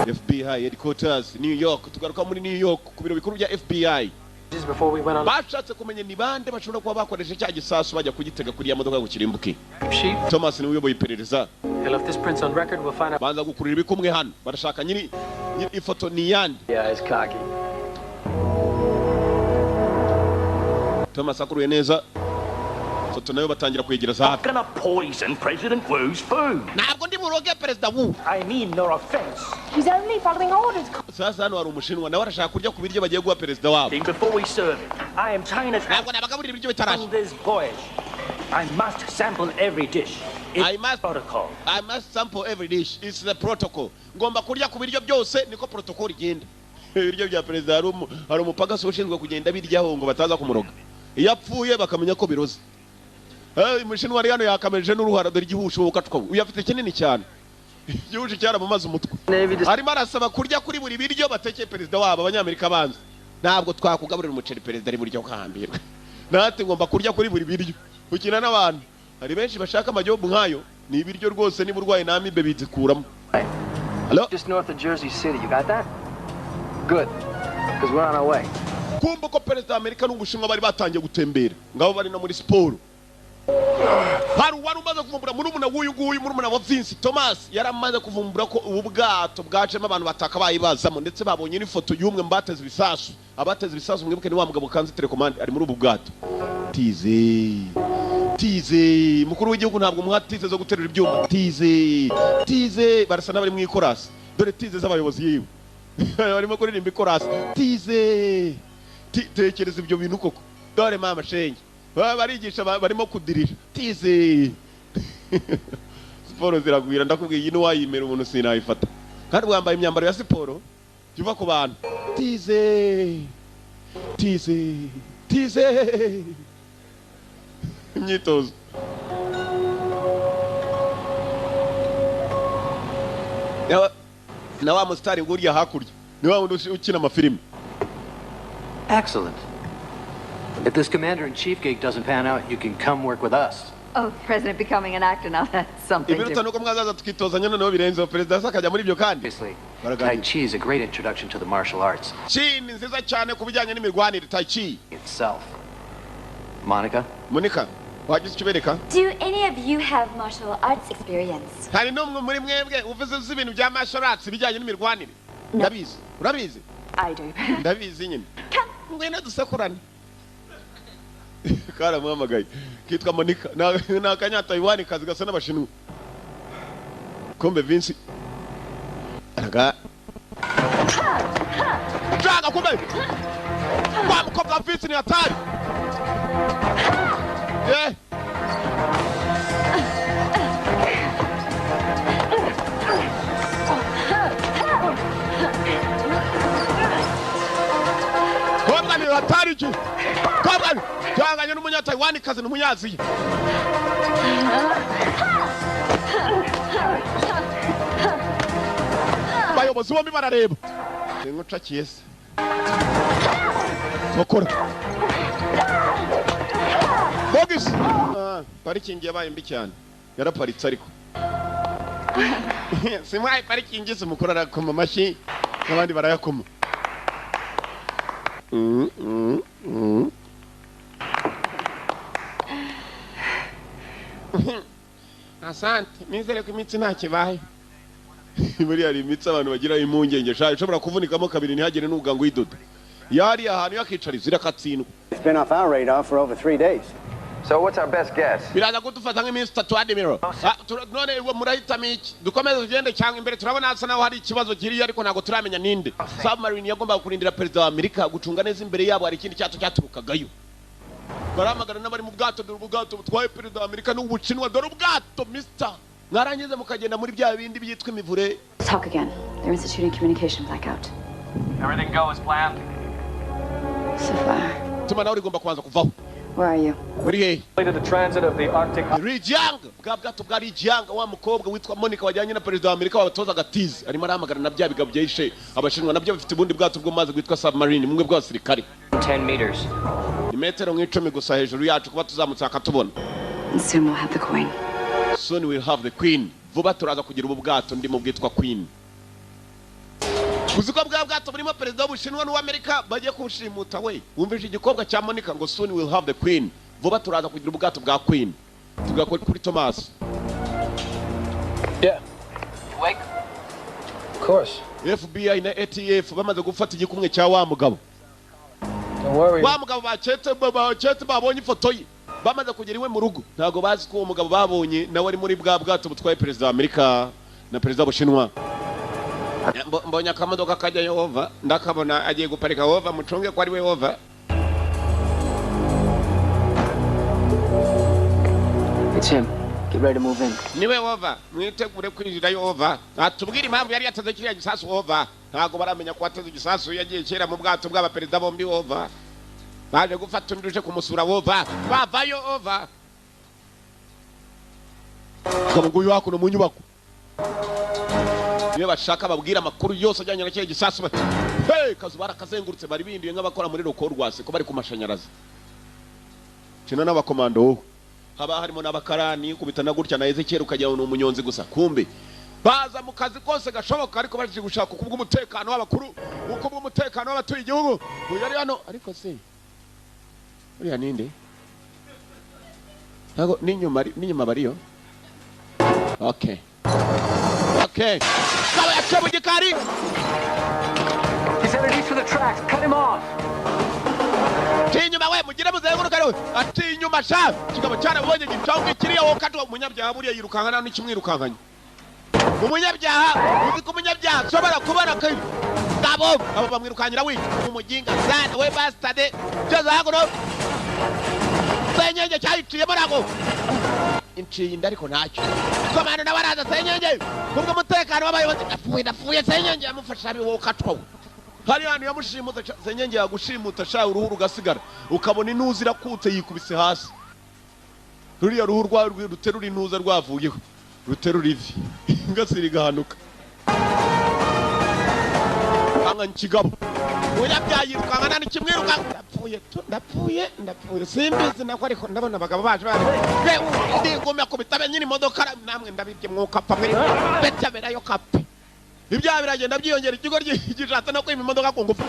A: FBI headquarters, New York. Tugaruka muri New York ku biro bikuru bya FBI.
E: Just before we went on
A: Bashatse kumenya ni bande bashobora kuba bakoresha cya gisasu bajya kugitega kuriya modoka ngo kirimbuke.
E: sheet.
A: Thomas niwe uyoboye iperereza.
E: They left this prints on record. We'll find out.
A: Banza gukurura ibikumwe hano, barashaka nyiri ifoto ni yande.
E: Yeah, it's cocky.
A: Thomas akuruye neza ifoto, nayo batangira kwegereza hafi.
M: Gonna poison President Wu's food.
A: Ntabwo ndi buroge Perezida Wu.
M: I mean no offense.
G: He's only following orders.
A: Sasa hano hari Umushinwa, nawe arashaka kurya ku biryo bagiye guha perezida wabo.
M: Before we serve it, I am China's
A: Ntabwo nabagaburira ibiryo bitaraje.
M: on this voyage. I must sample every dish. It's
A: I must
M: protocol.
A: I must sample every dish. It's the protocol. Ngomba kurya ku biryo byose, niko protocol igenda. Ibiryo bya perezida, hari umupagasi ushinzwe kugenda biryaho ngo bataza kumuroga. Iyo apfuye bakamenya ko biroze. Umushinwa ari hano yakameje n'uruhara, dore igihusho ukatwa uyu afite kinini cyane, igihusho cyaramumaze umutwe. Arimo arasaba kurya kuri buri biryo batekeye perezida wabo. Abanyamerika banze, ntabwo twakugaburira umuceri perezida ari buryo kahambirwa, natwe ngomba kurya kuri buri biryo. Ukina n'abantu, hari benshi bashaka amajobu nk'ayo, ni ibiryo rwose, niba urwaye n'amibe bizikuramo. Hello?
E: Just north of Jersey City. You got that? Good. Because we're on our way.
A: Kumva ko perezida wa Amerika n'Ubushinwa bari batangiye gutembera, ngabo bari no muri siporo. Hari uwari umaze kuvumbura, murumuna w'uyu nguyu, murumuna wa Vince, Thomas, yari amaze kuvumbura ko ubu bwato bwacemo abantu batakabaye bazamo, ndetse babonye n'ifoto y'umwe mu bateze ibisasu. Abateze ibisasu, mwibuke, ni wa mugabo kanze telekomande ari muri ubu bwato. Tize tize, mukuru w'igihugu ntabwo muha tize zo guterura ibyuma. Tize tize, barasa n'abari mu ikorasi. Dore tize z'abayobozi, yiwe barimo kuririmba ikorasi. Tize, tekereza ibyo bintu koko. Dore mama shenge, baba barigisha, barimo kudirira. Tize, siporo ziragwira, ndakubwiye. Iyi n'uwayimera umuntu sinayifata, kandi wambaye imyambaro ya siporo jya ku bantu. Tize tize tize, imyitozo. Na wa musitari nguriya hakurya ni wa wundi ukina amafilimi.
B: Excellent. If this commander-in-chief gig doesn't pan out, you can come work with us.
I: Oh, the president becoming an actor now, that's something
A: Ibiruta
I: different.
A: nuko mwazaza tukitozanya noneho birenzeho, perezida se akajya muri ibyo kandi.
B: Obviously, Tai Chi is a great introduction to the martial arts
A: Chi ni nziza cyane ku bijyanye n'imirwanire, tai chi
B: itself. Monica?
A: Monica, wagize icyo ubereka?
H: Do any of you have martial arts experience?
A: Hari n'umwe muri mwebwe uvuze uzi ibintu bya martial arts, ibijyanye n'imirwanire? Ndabizi. Urabizi?
I: I do.
A: Ndabizi nyine. Ngwino dusekurane. Karamuhamagaye, kitwa Monica, ni akanyatayiwani kazi gasa n'Abashinwa. Kumbe Vince araga Jaga, kumbe wa mukobwa Vince ni hatari. Eh, kobwa ni hatari ki kobwa cyanganye n'umunyatayiwani kazi n'Umunyaziya. Abayobozi bombi barareba inkucakiye se bakora bogisi. Parikingi yabaye mbi cyane, yaraparitse ariko simwaye parikingi se. Mukuru arakoma amashyi n'abandi barayakoma. Asante, nizere ko imitsi nta kibaye. Buriya hari imitsi abantu bagira impungenge sha, ishobora kuvunikamo kabiri ntihagire n'ubwangu uyidoda. Yari ahantu yakicariza irakatsindwa.
L: It's been off our radar for over 3 days.
D: So what's our best guess?
A: Biraza kudufata nk'iminsi 3, Admiral. None uwo murahitamo iki? Dukomeze tugende cyangwa imbere turabona hasa naho hari ikibazo kiriyo, ariko ntabwo turamenya ninde. Submarine yagombaga kurindira perezida wa Amerika, gucunga neza imbere yabo hari ikindi cyato cyaturukagayo. Baramagana n'abari mu bwato. Dore ubwato butwaye perezida wa Amerika n'Ubushinwa, dore ubwato mister. Mwarangiza mukagenda muri bya bindi byitwa imivure.
I: Talk again. They're instituting communication blackout.
B: Everything go as planned?
I: So far.
A: Tuma nawe rigomba kubanza kuvaho.
I: Where are you?
A: Uri hehe?
J: The transit of the Arctic.
A: Lijiang, bwa bwato bwa Lijiang, wa mukobwa witwa Monica wajyanye na perezida wa Amerika wabatozaga tizi arimo arahamagara na bya bigabo byishe Abashinwa, nabyo bifite ubundi bwato bwo mu mazi bwitwa submarine, bumwe bw'abasirikare.
B: 10 meters.
A: Ni metero nk'icumi gusa hejuru yacu, kuba tuzamutse akatubona.
I: And soon we'll have the Queen.
A: Soon we'll have the Queen. Vuba turaza kugira ubu bwato ndimo bwitwa Queen. Uzi ko bwa bwato burimo perezida w'Ubushinwa n'uw'Amerika bagiye kuwushimuta we? Wumvise igikobwa cya Monica ngo soon we'll have the Queen, vuba turaza kugira ubwato bwa Queen. Tugakora kuri Thomas.
E: Yeah.
B: Wake?
E: Of course.
A: FBI na ATF bamaze gufata igikumwe cya wa mugabo.
E: Don't worry.
A: Wa mugabo baketse babonye ifoto ye bamaze kugera iwe mu rugo, ntabwo bazi ko uwo mugabo babonye nawe ari muri bwa bwato butwaye perezida wa Amerika na perezida w'Ubushinwa. Mbonye akamodoka kajya Yehova, ndakabona agiye guparika. Yehova, mucunge ko ari we Yehova.
E: It's him. Get ready to move in.
A: Niwe Yehova, mwitegure kwinjira. Yehova atubwire impamvu yari yateze kiriya gisasu. Yehova, ntabwo baramenya ko wateze igisasu, yagiye kera mu bwato bw'abaperezida bombi. Yehova, baje gufata undi uje kumusura. Yehova, bavayo. Yehova. Ngabo nguyu hakuno mu nyubako, niyo bashaka babwira amakuru yose ajyanye na kiriya gisasu. Bati hey, kazu barakazengurutse, bari bindiye nk'abakora muri roko rwase ko bari ku mashanyarazi. Kina n'abakomando wowe, haba harimo n'abakarani kubita na gutya na Ezekiel ukagira ngo ni umunyonzi gusa, kumbe baza mu kazi kose gashoboka, ariko baje gushaka kubw'umutekano w'abakuru, uko bw'umutekano w'abatuye igihugu. Uyu ari hano, ariko se uriya ninde? Ntago n'inyuma, n'inyuma bariyo. Okay, kaba yaciye mu gikari.
E: He's headed east for the tracks. Cut him off.
A: Ati inyuma we, mugire muzenguruka we. Ati inyuma sha. Kigabo cyarabonye gicaho kiriya, wowe kati umunyabyaha buriya yirukanka n'ikimwirukankanye. Umunyabyaha, uzi ko umunyabyaha ashobora kubona ko ngabo abo bamwirukanyira wica umuginga sana we, bastard. Byose hakuno senyenge cyayiciyemo, ntabwo inciye inda, ariko ntacyo. Komando nawe araza. Senyenge kubwo umutekano w'abayobozi. Ndapfuye, ndapfuye. Senyenge yamufasha wowe ukatwa we. Hari hantu yamushimuta. Senyenge yagushimuta sha, uruhu rugasigara, ukabona intuza irakutse yikubise hasi. Ruriya ruhu rwa ruterura intuza rwavuyeho, ruterura ivi, ingasiri igahanuka. Kanga nkigabo umunyabyaha yirukanka nta n'ikimwirukanka. Ndapfuye tu, ndapfuye, ndapfuye. Simbizi nako, ariko ndabona abagabo baje bari ndigumya kubita nyine imodoka. Namwe ndabibye, mwuka pfa mwe betaberayo kape. Ibyaha biragenda byiyongera. Ikigo gishatse no kwima imodoka ku ngufu.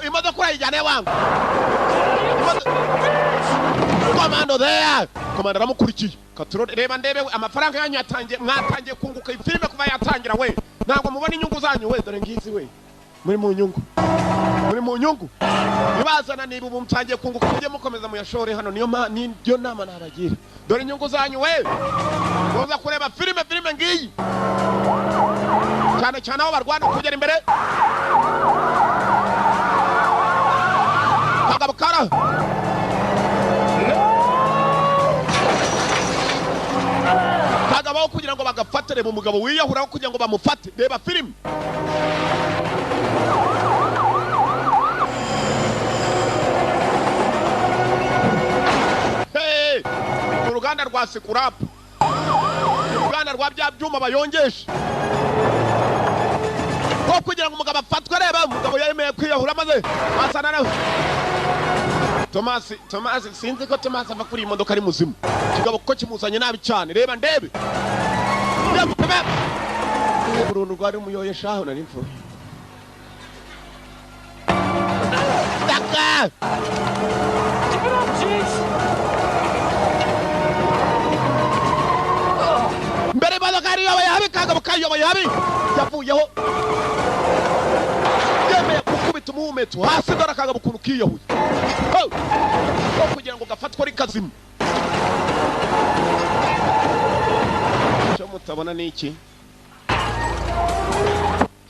A: Imodoka urayijyana wangu. Komando there, komando aramukurikiye. Katurore, reba ndebe amafaranga yanyu yatangiye, mwatangiye kunguka. Filime kuva yatangira we, ntabwo mubona inyungu zanyu we. Dore ngizi we, muri mu nyungu, muri mu nyungu ibazana. Niba ubu mutangiye kunguka, mujye mukomeza muyashore hano. Niyo ma niyo nama nabagira. Dore inyungu zanyu we, muza kureba filime. Filime ngiyi, cyane cyane aho barwana kugera imbere. Kagabo kara kagabo kugira ngo bagafate. Reba umugabo wiyahuraho kugira ngo bamufate. Reba filime. Hey! Uruganda rwa scrap, uruganda rwa bya byuma bayongesha ko kugira ngo umugabo afatwe. Reba umugabo yemeye kwiyahura maze asana nawe. Thomas, Thomas, sinzi ko Thomas ava kuri iyi modoka ari muzima. Kigabo kuko kimuzanye nabi cyane. Reba ndebe. Reba uruntu rwari umuyoye shaho, nari mfuye. Taka!
E: Give it up, Jinx!
A: Mbere imodoka yari iyoboye habi, kagabo kayoboye habi, yavuyeho yemeye gukubita umuhumetso hasi. Dore akagabo ukuntu kiyahuye. Ho! Ko kugira ngo gafatwe ari kazima. Icyo mutabona ni iki?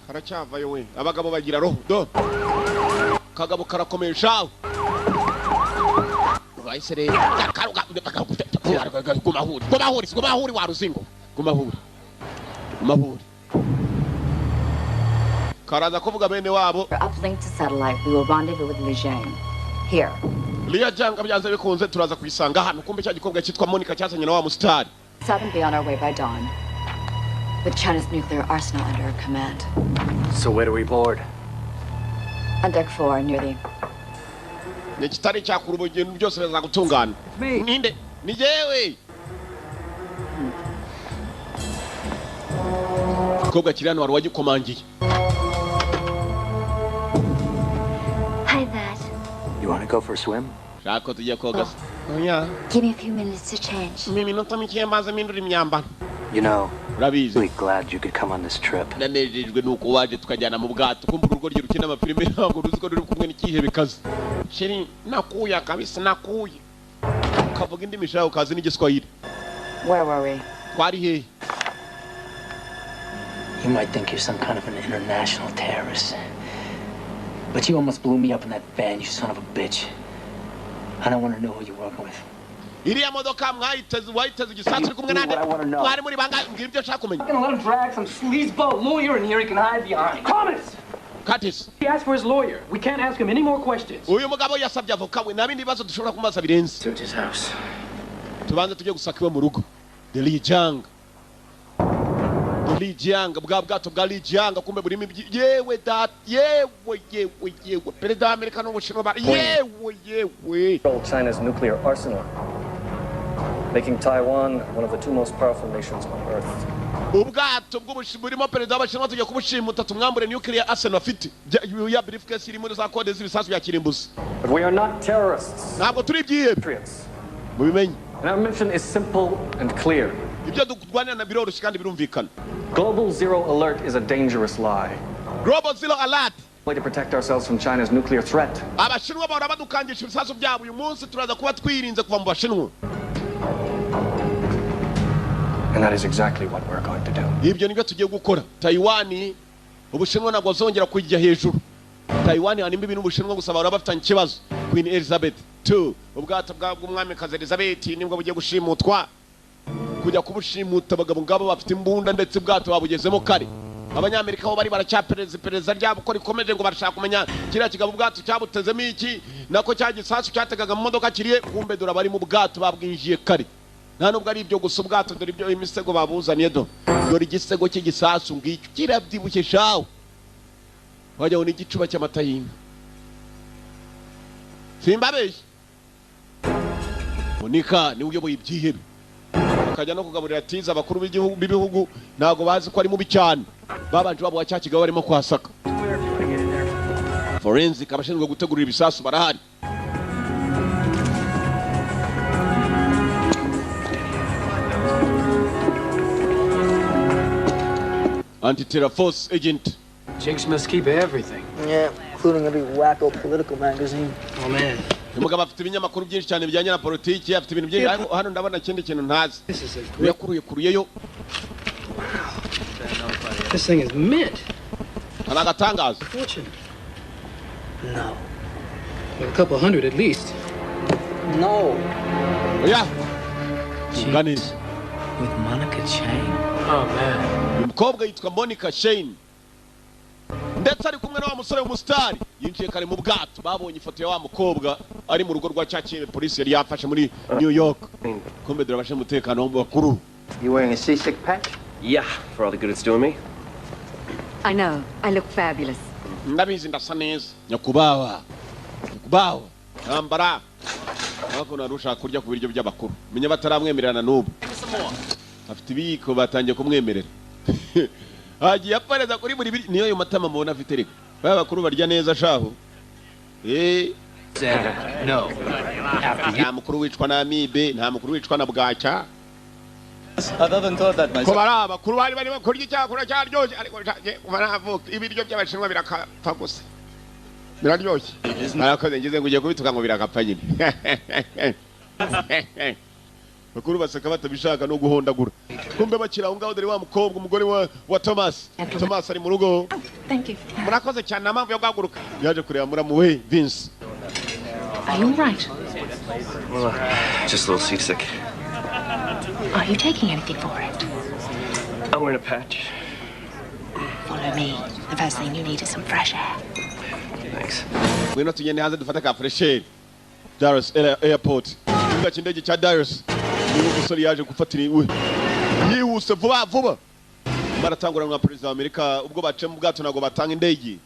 A: Karacyavayo we. Abagabo bagira roho. Do kagabo karakomeye shawe. Bahise rero guma huri, guma huri, guma huri wa ruzingo, guma huri, guma huri. Karaza kuvuga bene wabo.
I: Uplink to satellite. We will rendezvous with Lijiang. Here.
A: Liya Janga, byanze bikunze turaza kuyisanga hano. Kumbe cya gikobwa cyitwa Monica cyazanye na wa musitari.
I: South and be on our way by dawn. With China's nuclear arsenal under our command.
B: So where do we board?
I: On deck 4, near the
A: Ni kitari cyakura, ubu ibintu byose bizagutungana. Ninde? Ni jewe. Igikobwa kiri hano, wari wagikomangiye.
C: Hi, Dad.
B: You want to go for a swim?
A: Shaka ko tujya koga se? Oya.
C: Give me a few minutes to change.
A: Mu minota mike maze mpindura imyambaro. Urabizi.
B: Really glad you could come on this trip.
A: Nanejejwe nuko waje tukajyana mu bwato. Kumva urugo rye rukina amafilime, ntabwo ruzi ko ruri kumwe n'ikihebe kazi. Chérie, nakuya kabisa, nakuya. Ukavuga indimi shawe, ukazi n'igiswahili.
I: Where were we?
A: Twari hehe?
E: You might think you're some kind of an international terrorist. But you almost blew me up in that van, you son of a bitch. I don't want to know who you're working with.
A: Iriya modoka mwayiteze, wayiteze igisasu uri kumwe nande? Mwari muri bangahe? Mbwira ibyo nshaka kumenya.
E: I'm gonna let him drag some sleazeball lawyer in here he can hide behind. Thomas!
A: Curtis.
E: He asked for his lawyer. We can't ask him any more questions.
A: Uyu mugabo yasabye avoka we, nta bindi bibazo dushobora kumubaza birenze.
E: Search his house.
A: Tubanze tujye gusaka iwe mu rugo. Deli Jang. Lijiang, bwa bwato bwa Lijiang kumbe burimo yewe dat, yewe yewe yewe, perezida wa Amerika n'Ubushinwa yewe yewe.
N: China's nuclear arsenal, making Taiwan one of the two most powerful nations on earth.
A: Ubwato bw'uburimo perezida w'Abashinwa tugiye kubushimuta tumwambure nuclear arsenal afite ya briefcase irimo za kode z'ibisasu bya kirimbuzi.
N: But we are not terrorists.
A: Ntabwo turi ibyihebe, mubimenye.
N: And our mission is simple and clear.
A: Ibyo durwanira na biroroshye kandi birumvikana.
N: Global Zero Alert is a dangerous lie.
A: Global Zero Alert.
N: Way to protect ourselves from China's nuclear threat.
A: Abashinwa bahora badukangisha ibisasu byabo, uyu munsi turaza kuba twirinze kuva mu Bashinwa.
N: And that is exactly what we're going to do.
A: Ibyo nibyo tugiye gukora. Taiwan, Ubushinwa ntabwo bazongera kujya hejuru. Taiwan hani imbibi n'Ubushinwa gusa bahora bafitanye ikibazo. Queen Elizabeth II, ubwato bw'umwamikazi Elizabeth nibwo bugiye gushimutwa. Kujya kubushimuta abagabo ngabo bafite imbunda ndetse ubwato babugezemo kare. Abanyamerika bo bari baracyapereza iperereza ryabo ko rikomeje ngo barashaka kumenya kiriya kigabo ubwato cyabutezemo iki, nako cya gisasu cyategaga mu modoka kiriye, kumbe dore abari mu bwato babwinjiye kare. Nta nubwo ari ibyo gusa, ubwato dore ibyo imisego babuzaniye do. Dore igisego cy'igisasu ngicyo kirabyibushye shawe, wajya ngo ni igicuba cy'amata y'inka. Simbabeshye, Monica niwe uyoboye ibyihebe, akajya no kugaburira tiza abakuru b'ibihugu ntabwo bazi ko ari mubi cyane. Babanje babuha cya kigabo barimo kwasaka. Forensic abashinzwe gutegurira ibisasu barahari. Anti-terror force agent.
E: Jinx must keep everything.
O: Yeah, including every wacko political magazine.
E: Oh man.
A: Umugabo afite ibinyamakuru byinshi cyane bijyanye na politiki, afite ibintu byinshi. Ariko hano ndabona ikindi kintu ntazi. Yakuruye kuruyeyo.
E: This thing is mint.
A: Aragatangaza.
E: Fortune.
O: No.
E: Well, a couple hundred at least.
O: No.
A: Yeah. Jeez.
E: With Monica Chang. Oh man.
A: Umukobwa yitwa Monica Shane. Ndetse ari kumwe na wa musore w'umusitari yinjiye kare mu bwato, babonye ifoto ya wa mukobwa ari mu rugo rwa cyakiye polisi yari yafashe muri New York. Kumbe dore abashinzwe umutekano bakuru.
B: You wearing a seasick patch?
D: Yeah, for all the good it's doing me.
I: I know. I look fabulous.
A: Ndabizi ndasa neza. Nyakubahwa. Nyakubahwa. Ambara. Nako narusha kurya ku biryo by'abakuru. Menya bataramwemererana n'ubu. Afite ibiyiko batangiye kumwemerera. Hagiye apareza kuri buri biri niyo yo matama mubona afite reka. Baba bakuru barya neza shaho.
B: No.
A: Nta mukuru wicwa na amibe, nta mukuru wicwa na bwacya.
J: I've often thought that myself.
A: Ko bari abakuru bari barimo kurya icyakura cyaryoshye, ariko baravuka ibiryo by'Abashinwa birakapfa gusa. Biraryoshye. Arakoze ngize ngo ugiye kubituka ngo birakapfa nyine. Bakuru baseka batabishaka no guhondagura. Kumbe bakira aho ngaho dore wa mukobwa umugore wa Thomas. Thomas ari mu rugo.
F: Thank you.
A: Murakoze cyane nta mpamvu yo guhaguruka. Yaje kureba muramu we Vince.
F: Are you all right?
D: Well, just a little seasick.
F: Are you taking anything for it?
D: I'm wearing a patch.
F: Follow me. The first thing you need is some fresh air.
D: Thanks.
A: Ngwino tugende hanze dufate ka fresh air. Dallas Airport. Ikibuga cy'indege cya Dallas. Niba umusore yaje gufatira iwe yihuse vuba vuba. Baratangura nka perezida wa Amerika ubwo bace mu bwato ntabwo batanga indege.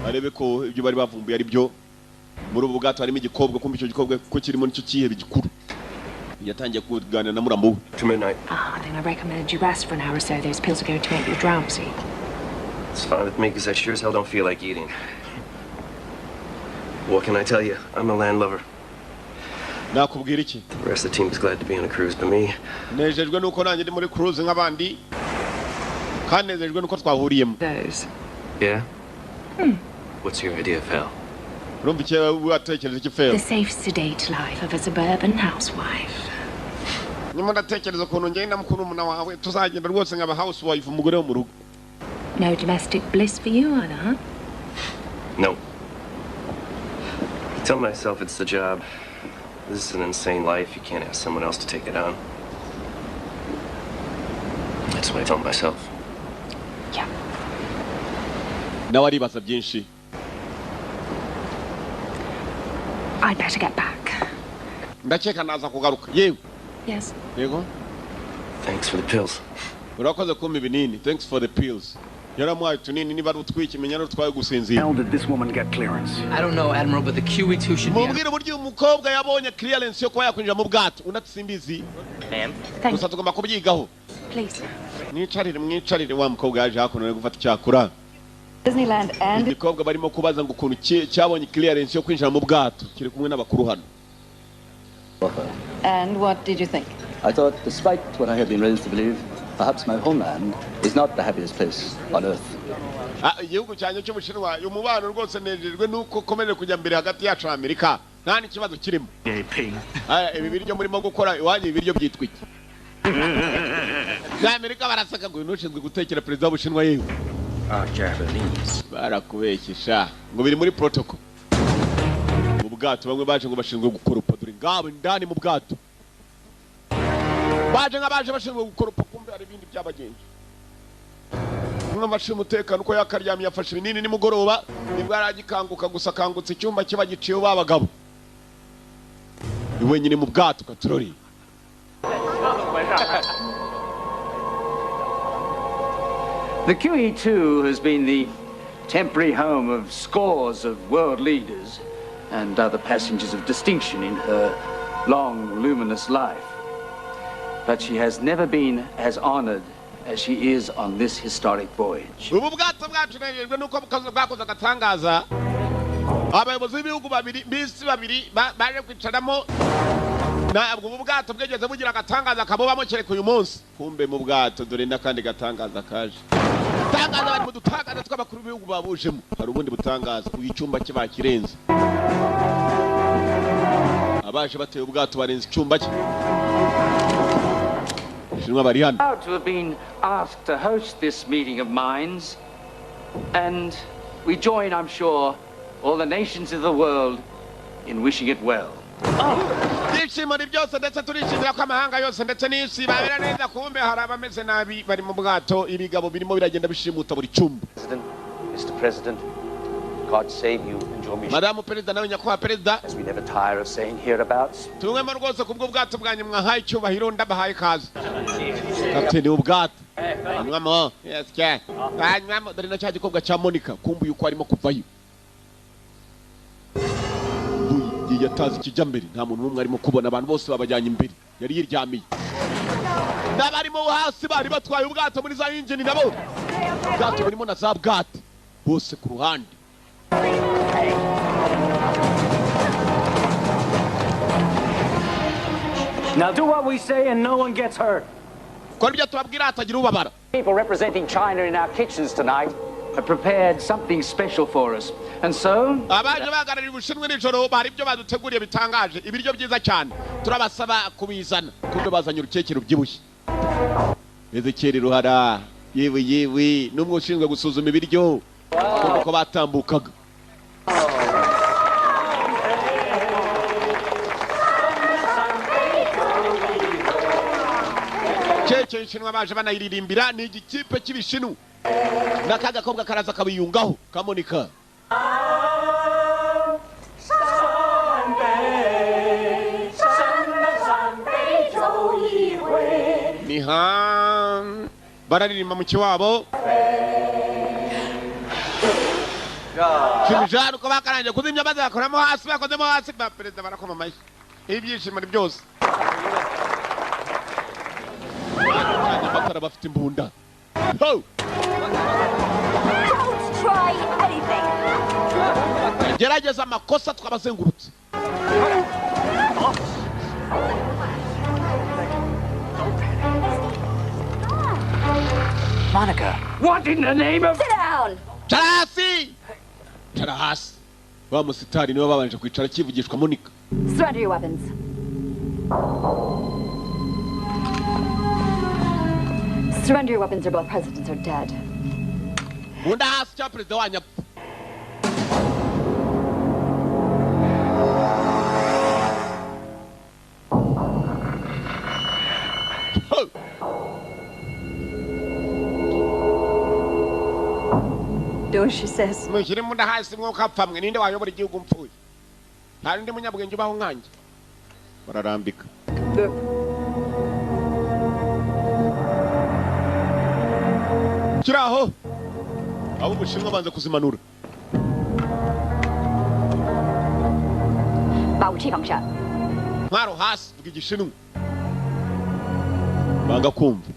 A: Arebe ko ibyo bari bavumbuye ari byo. Muri ubu bwato harimo igikobwa, kumbe icyo gikobwa ko kirimo nicyo cyihebe gikuru. Yatangiye kuganira na muramu we.
D: To midnight.
F: Ah, then I recommend you rest for an hour or so. Those pills are going to make you drowsy.
D: It's fine with me because I sure as hell don't feel like eating. What can I tell you? I'm a landlubber.
A: Nakubwira iki?
D: The rest of the team is glad to be on a cruise, but me.
A: Nejejwe nuko nanjye ndi muri cruise nk'abandi. Kandi nejejwe nuko twahuriyemo.
F: Those.
D: Yeah? What's your idea of hell?
A: Urumva icyo watekereje iki fail?
F: The safe, sedate life of a suburban housewife.
A: Nyuma ndatekereza ukuntu ngenda mukuru muna wawe tuzagenda rwose nkaba housewife umugore wo mu rugo.
F: No domestic bliss for you either, huh?
D: No. I tell myself it's the job. This is an insane life. You can't ask someone else to take it on. That's what I tell myself.
F: Yeah.
A: Nawe aribaza byinshi.
F: I'd better get back.
A: Ndakeka naza kugaruka. Yewe.
F: Yes.
A: Yego.
D: Thanks for the pills.
A: Urakoze kumpa ibinini. Thanks for the pills. Yaramuhaye utunini, niba ari utwiki menya ari utwaye gusinzira.
L: How did this woman get clearance?
E: I don't know, Admiral, but the QE2 should be.
A: Mubwire uburyo uyu mukobwa yabonye clearance yo kuba yakwinjira mu bwato. Undi ati simbizi.
M: Ma'am?
A: Gusa tugomba kubyigaho.
F: Please.
A: Mwicarire, mwicarire. Wa mukobwa yaje hakuno ari gufata icyakura.
I: Disneyland and
A: Igikobwa barimo kubaza ngo ukuntu cyabonye clearance yo kwinjira mu bwato, kiri kumwe n'abakuru hano.
I: And what did you think?
J: I thought, despite what I had been raised to believe, perhaps my homeland is not the happiest place on earth.
A: Ah, igihugu cyanjye cy'Ubushinwa, umubano rwose nejejwe nuko ukomeje kujya mbere hagati yacu na Amerika, nta n'ikibazo kirimo. Aya, ibi biryo murimo gukora iwanyu, ibi biryo byitwa iki? Za Amerika barasaka ngo uyu ushinzwe gutekera perezida w'Ubushinwa, yewe.
M: Are Japanese.
A: Barakubeshyesha ngo biri muri protocol. Mu bwato bamwe baje ngo bashinzwe gukoropa, dore ngabo indani mu bwato baje nk'abaje bashinzwe gukoropa, kumbe hari ibindi byabagenje. Umwe amashyi umutekano uko yakaryamye, yafashe ibinini nimugoroba, nibwo yaragikanguka. Gusa akangutse icyumba kiba giciyeho babagabo, ni wenyine mu bwato katurori.
K: The QE2 has been the temporary home of scores of world leaders and other passengers of distinction in her long, luminous life. But she has never been as honored as she is on this historic voyage.
A: Ubu bwato bwacu nejejwe nuko bwakoze agatangaza, abayobozi b'ibihugu babiri b'isi babiri baje kwicaramo. Ntabwo ubu bwato bwigeze bugira agatangaza kabubamo kereka uyu munsi. Kumbe mu bwato dore n'akandi gatangaza kaje. Tangaza bari mu dutangaza tw'abakuru b'ibihugu babujemo. Hari ubundi butangaza, uyu icyumba cye bakirenze. Abaje bateye ubwato barenze icyumba cye. Shinwa bari hano.
K: Proud to have been asked to host this meeting of minds, and we join, I'm sure, all the nations of the world in wishing it well.
A: Ibyishimo ni byose, ndetse turishimira ko amahanga yose ndetse n'isi babera neza. Kumbe hari abameze nabi bari mu bwato, ibigabo birimo biragenda bishimuta buri cyumba.
D: President, Mr. President, God save you and your mission.
A: Madamu Perezida nawe nyakubahwa Perezida,
K: As we never tire of saying hereabouts,
A: tumwemo rwose kubwo bwato bwanyu mwahaye icyubahiro, ndabahaye ikaze. Kapiteni w'ubwato anywamo, yes ke anywamo. Dore na cya gikobwa cya Monica, kumbuye uko arimo kuvayo yatazi ikijya mbere, nta muntu n'umwe arimo kubona, abantu bose babajyanye imbere, yari yiryamiye. N'abarimo hasi bari batwaye ubwato muri za injini, nabo ubwato burimo na za bwato bose ku ruhande.
M: Now do what we say and no one gets hurt.
A: Kora ibyo tubabwira hatagira ubabara.
K: People representing China in our kitchens tonight have prepared something special for us. And so,
A: abaje bahagarariye Ubushinwa nijoro bari ibyo baduteguriye bitangaje, ibiryo byiza cyane, turabasaba kubizana. Kumbe bazanye urukeke rubyibushye. Ezekiel Ruhara, yewe yewe, n'umwe ushinzwe gusuzuma ibiryo, kumbe ko batambukaga. Keke y'Ishinwa baje banayiririmbira, ni igikipe cy'Ibishinu n'aka gakobwa karaza kabiyungaho kamonika. Niha bararirimba mu kiwabo Kimijana uko bakarangije kuzimya maze bakoramo hasi, bakozemo hasi, ba perezida barakoma amashyi, ibyishimo ni byose. Amatara bafite imbunda. Ho!
G: Don't try anything.
A: Gerageza amakosa twabazengurutse.
B: Monica.
K: What in the name of...
I: Sit down!
A: Cara hasi! Cara hasi! Wa musitari niwe babanje kwicara kivugishwa Monica.
I: Surrender your weapons. Surrender your weapons or both presidents are dead.
A: Bunda hasi cya perezida wanyu apfa. Ho!
I: Do as she says.
A: Mushyire imbunda hasi mwuka apfa mwe, ninde wayobora igihugu mpfuye? Nta n'undi munyabwenge ubaho nkanjye. Bararambika. Kiraho abo Bushinwa banze kuzimanura. Ntwaro hasi vuga igishinwa. Banga kumva.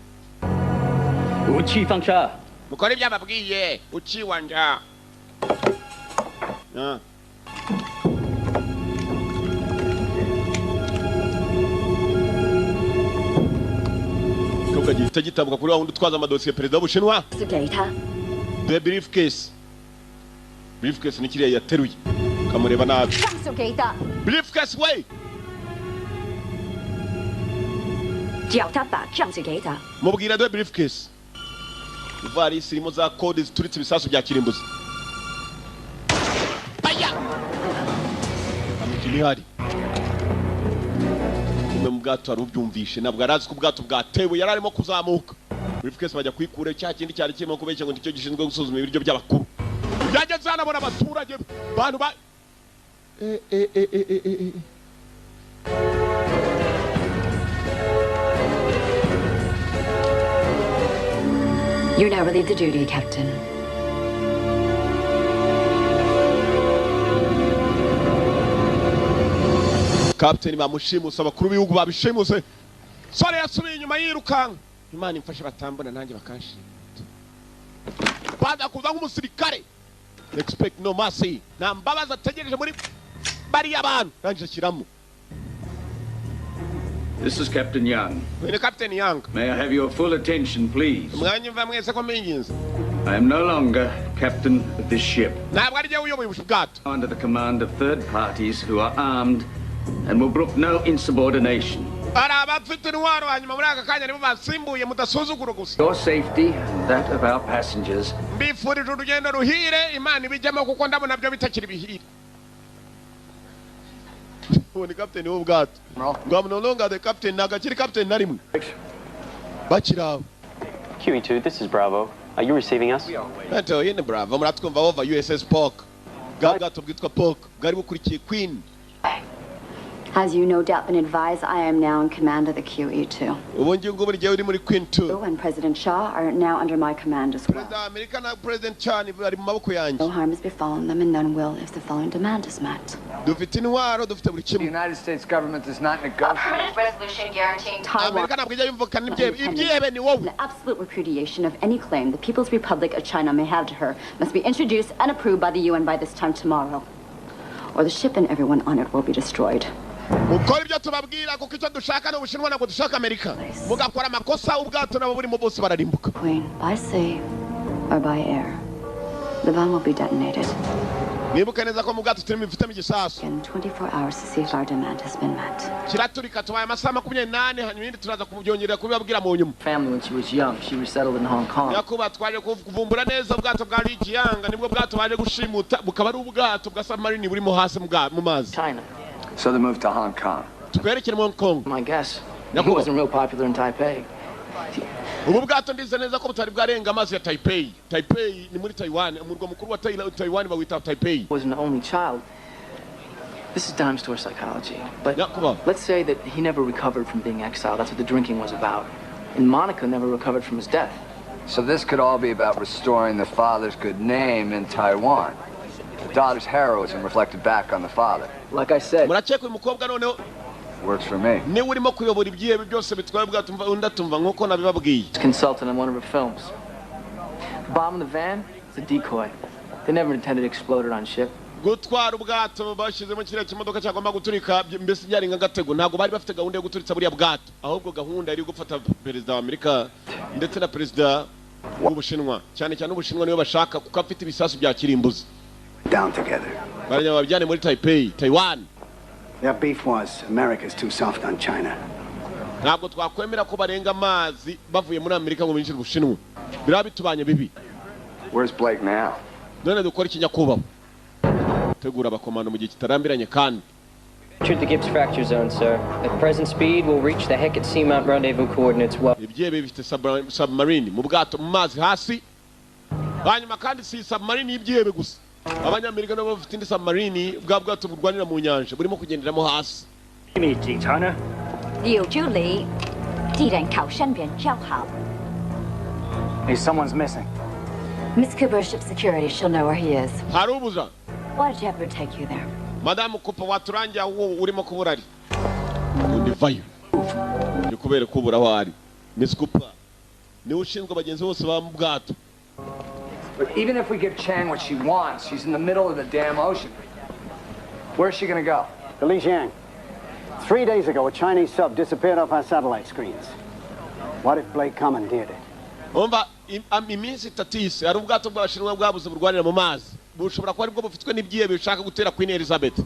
A: Mukore ibyo ababwiye uciwanja. Gihita gitambuka kuri wa wundi utwaza amadosiye perezida w'Ubushinwa. The briefcase. Briefcase ni kiriya yateruye. Kamureba nabi. Briefcase we. Mubwira the briefcase. Ivarisi irimo za code zituritse ibisasu bya kirimbuzi. Aya! Amukini hari. Mu bwato ari ubyumvishe ntabwo arazi ko ubwato bwatewe yari arimo kuzamuka. Briefcase bajya kwikura cya kindi cyari kirimo kubeshya ngo nicyo gishinzwe gusuzuma ibiryo by'abakuru. Byageze hano abona abaturage bantu ba
I: You're now relieved of duty, Captain.
A: Captain bamushimuse abakuru b'ibihugu babishimuse. Sore yasubiye inyuma yirukanka. Imana imfashe batambona nanjye bakanshimuta. Baza kuza nk'umusirikare. Expect no mercy. Nta mbabazi ategereje muri bariya bantu. Rangije ashyiramo.
K: This is Captain Young.
A: Ni Captain Young.
K: May I have your full attention, please?
A: Mwanyumva mwese ko mbinginze.
K: I am no longer captain of this ship.
A: Ntabwo ari jye uyoboye ubwato.
K: Under the command of third parties who are armed and will brook no insubordination.
A: Ari abafite intwaro hanyuma muri aka kanya nibo basimbuye mudasuzugura gusa.
K: Your safety and that of our passengers.
A: Mbifurije urugendo ruhire Imana ibijyamo kuko ndabona byo bitakiri bihire. Uwo ni captain w'ubwato. Ngo I'm no longer the captain, ntabwo akiri captain na rimwe. Bakiraho.
P: QE2, this is Bravo. Are you receiving us?
A: Ntacyo yine Bravo, muratwumva over USS Pork. Bwa bwato bwitwa Pork bwari bukurikiye Queen.
I: As you no doubt been advised, I am now in command of the QE2.
A: Ubu ngiye buri gihe uri muri Queen 2.
I: You and President Shaw are now under my command as well.
A: Perezida wa Amerika na President Chan bari mu maboko yanjye.
I: No harm has befallen them and none will if the following demand is met.
A: Dufite intwaro, dufite buri kimwe.
Q: The United States government does not negotiate.
I: A permanent resolution guaranteeing Taiwan.
A: Amerika ntabwo ijya yumvikana ibyihebe ni wowe.
I: The absolute repudiation of any claim the People's Republic of China may have to her must be introduced and approved by the UN by this time tomorrow, or the ship and everyone on it will be destroyed.
A: Mukora ibyo tubabwira kuko icyo dushaka ni Ubushinwa ntabwo dushaka Amerika. Mugakora amakosa ubwato nabo burimo bose bararimbuka.
I: Queen, by sea or by air, the bomb will be detonated.
A: Nibuka neza ko mu bwato turimo bifitemo igisasu.
I: In 24 hours to see if our demand has been met.
A: Kiraturika tubaye amasaha 24 hanyuma ibindi turaza kubyongerera kubibabwira mu nyuma.
E: Family when she was young, she resettled in Hong Kong.
A: Yakuba twaje kuvumbura neza ubwato bwa Lijiang nibwo bwato baje gushimuta bukaba ari ubwato bwa submarine burimo hasi mu mazi.
E: China.
Q: So they moved to Hong Kong.
A: Twerekere Hong Kong.
E: My guess, he wasn't real popular in Taipei.
A: Ubu bwato ndize neza ko butari bwarenga amazi ya Taipei. Taipei ni muri Taiwan, umurwa mukuru wa Taiwan bawita Taipei.
E: Was an only child. This is dime store psychology. But let's say that he never recovered from being exiled. That's what the drinking was about. And Monica never recovered from his death.
Q: So this could all be about restoring the father's good name in Taiwan. The daughter's heroism reflected back on the father.
E: Like I said.
A: Murakeka uyu mukobwa noneho
Q: Works for me.
A: Niwe urimo kuyobora ibyihebe byose bitwaye ubwato undi atumva nkuko nabibabwiye.
E: Consultant on one of her films. The bomb in the van is a decoy. They never intended to explode it on ship.
A: Gutwara ubwato bashyizemo kiriya kimodoka cyagomba guturika mbese byari nk'agatego ntabwo bari bafite gahunda yo guturitsa buriya bwato ahubwo gahunda yari gufata perezida wa Amerika ndetse na perezida w'Ubushinwa cyane cyane Ubushinwa niwe bashaka kuko afite ibisasu bya kirimbuzi.
L: Down together.
A: Barajya babijyane muri Taipei, Taiwan.
L: Their beef was America's too soft on China.
A: Ntabwo twakwemera ko barenga amazi bavuye muri Amerika ngo binjire Ubushinwa. Biraba bitubanye bibi.
Q: Where's Blake now?
A: None dukora iki nyakubahwa? Tegura abakomando mu gihe kitarambiranye kandi.
P: Entered the Gibbs fracture zone, sir. At present speed, we'll reach the Hecate Seamount rendezvous coordinates well.
A: Ibyebe bifite submarine mu bwato mu mazi hasi. Hanyuma kandi si submarine y'ibyebe gusa. Abanyamerika nabo bafite indi submarine bwa bwato burwanira mu nyanja burimo kugenderamo hasi.
L: Hey, someone's missing.
I: Miss Cooper is ship security. She'll know where he is.
A: Hari ubuza.
I: Why did you have her take you there?
A: Madamu Cooper, waturangiye aho urimo kubura ari. Undi vayo. Ni kubera kubura aho ari. Miss Cooper niwe ushinzwe abagenzi bose ba mu bwato.
Q: But even if we give Chang what she wants, she's in the middle of the damn ocean. Where's she gonna go?
L: To Lijiang. 3 days ago, a Chinese sub disappeared off our satellite screens. What if Blake commandeered it?
A: Umva, iminsi 3 isi hari ubwato bw'abashinwa bwabuze burwanira mu mazi, bushobora kuba aribwo bufitwe n'ibyihebe bishaka gutera Queen Elizabeth.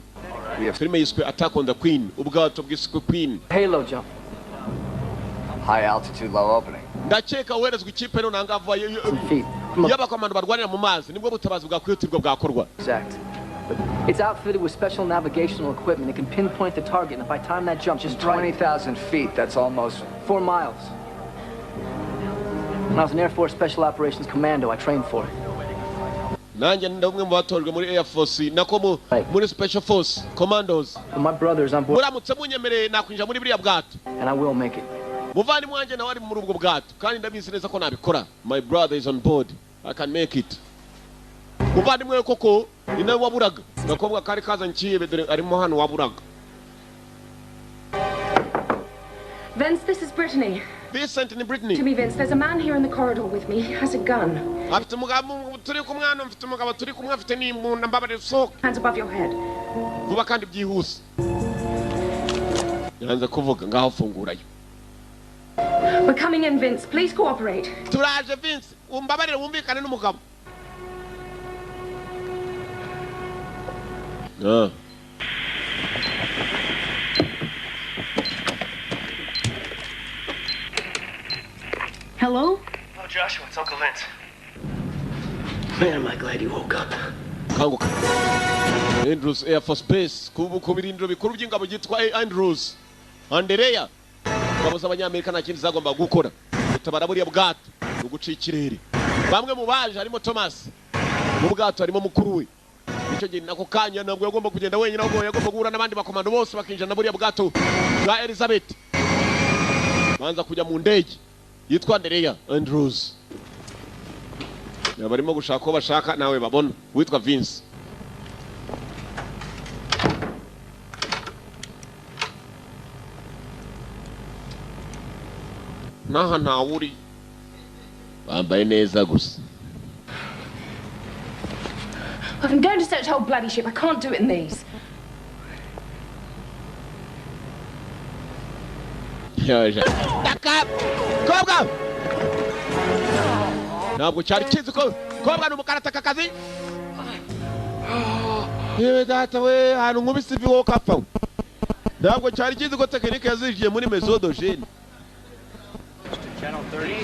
A: Filime yiswe Attack on the Queen, ubwato bwiswe Queen.
E: Halo jump.
Q: High altitude, low opening.
A: Ndakeka woherezwa ikipe none ahangaha y'abakomando barwanira mu mazi, nibwo butabazi bwakwihutirwa bwakorwa.
E: Exact. It's outfitted with special navigational equipment. It can pinpoint the target, and if I time that jump just right...
Q: 20,000 feet, that's almost...
E: 4 miles. When I was an Air Force Special Operations Commando, I trained for it.
A: Nanjye ndi umwe mu batojwe muri Air Force, nako muri Special Force Commandos.
E: My brother is on board.
A: Muramutse munyemereye nakwinjira muri buriya bwato.
E: And I will make it.
A: Muvandimwe wanjye nawe ari muri ubwo bwato, kandi ndabizi neza ko nabikora. My brother is on board. I can make it. Muvandimwe we koko ni nawe waburaga. Gakobwa kari kazanye ikihebe, dore arimo hano waburaga.
F: Vince, this is Brittany.
A: Vincent ni Brittany.
F: To me, Vince, there's a man here in the corridor with me. He has a gun.
A: Afite umugabo turi kumwe hano, mfite umugabo turi kumwe afite n'imbunda, mbabarira usohoke.
F: Hands above your head.
A: Vuba kandi byihuse. Yanze kuvuga, ngaho fungurayo.
F: We're coming in, Vince. Please cooperate.
A: Turaje, Vince. Umbabarire wumvikane n'umugabo.
F: Hello?
D: Hello, Joshua. It's Uncle Vince. Man, am I glad you woke up.
A: Kanguka. Andrews Air Force Base. Ku birindiro bikuru by'ingabo byitwa Andrews. Anderea. Ingabo z'Abanyamerika nta kindi zagomba gukora. Gutabara buriya bwato, uguca ikirere. Bamwe mu baje harimo Thomas. Mu bwato harimo mukuru we. Icyo gihe nako kanya ntabwo yagomba kugenda wenyine, ahubwo yagomba guhura n'abandi bakomando bose bakinjira na buriya bwato bwa Elizabeth. Banza kujya mu ndege yitwa Anderea Andrews. Barimo gushaka ko bashaka nawe babona witwa Vince. Naha ntawuri bambaye neza gusa.
F: I'm going to search the whole bloody ship. I can't do it in these.
A: Taka! Kobwa! Ntabwo cyari kizi ko kobwa ni umukarataka kazi. Yewe data we, ahantu nkubise ivi wowe ukapfa. Ntabwo cyari kizi ko tekinike yazijiye muri mesodogene.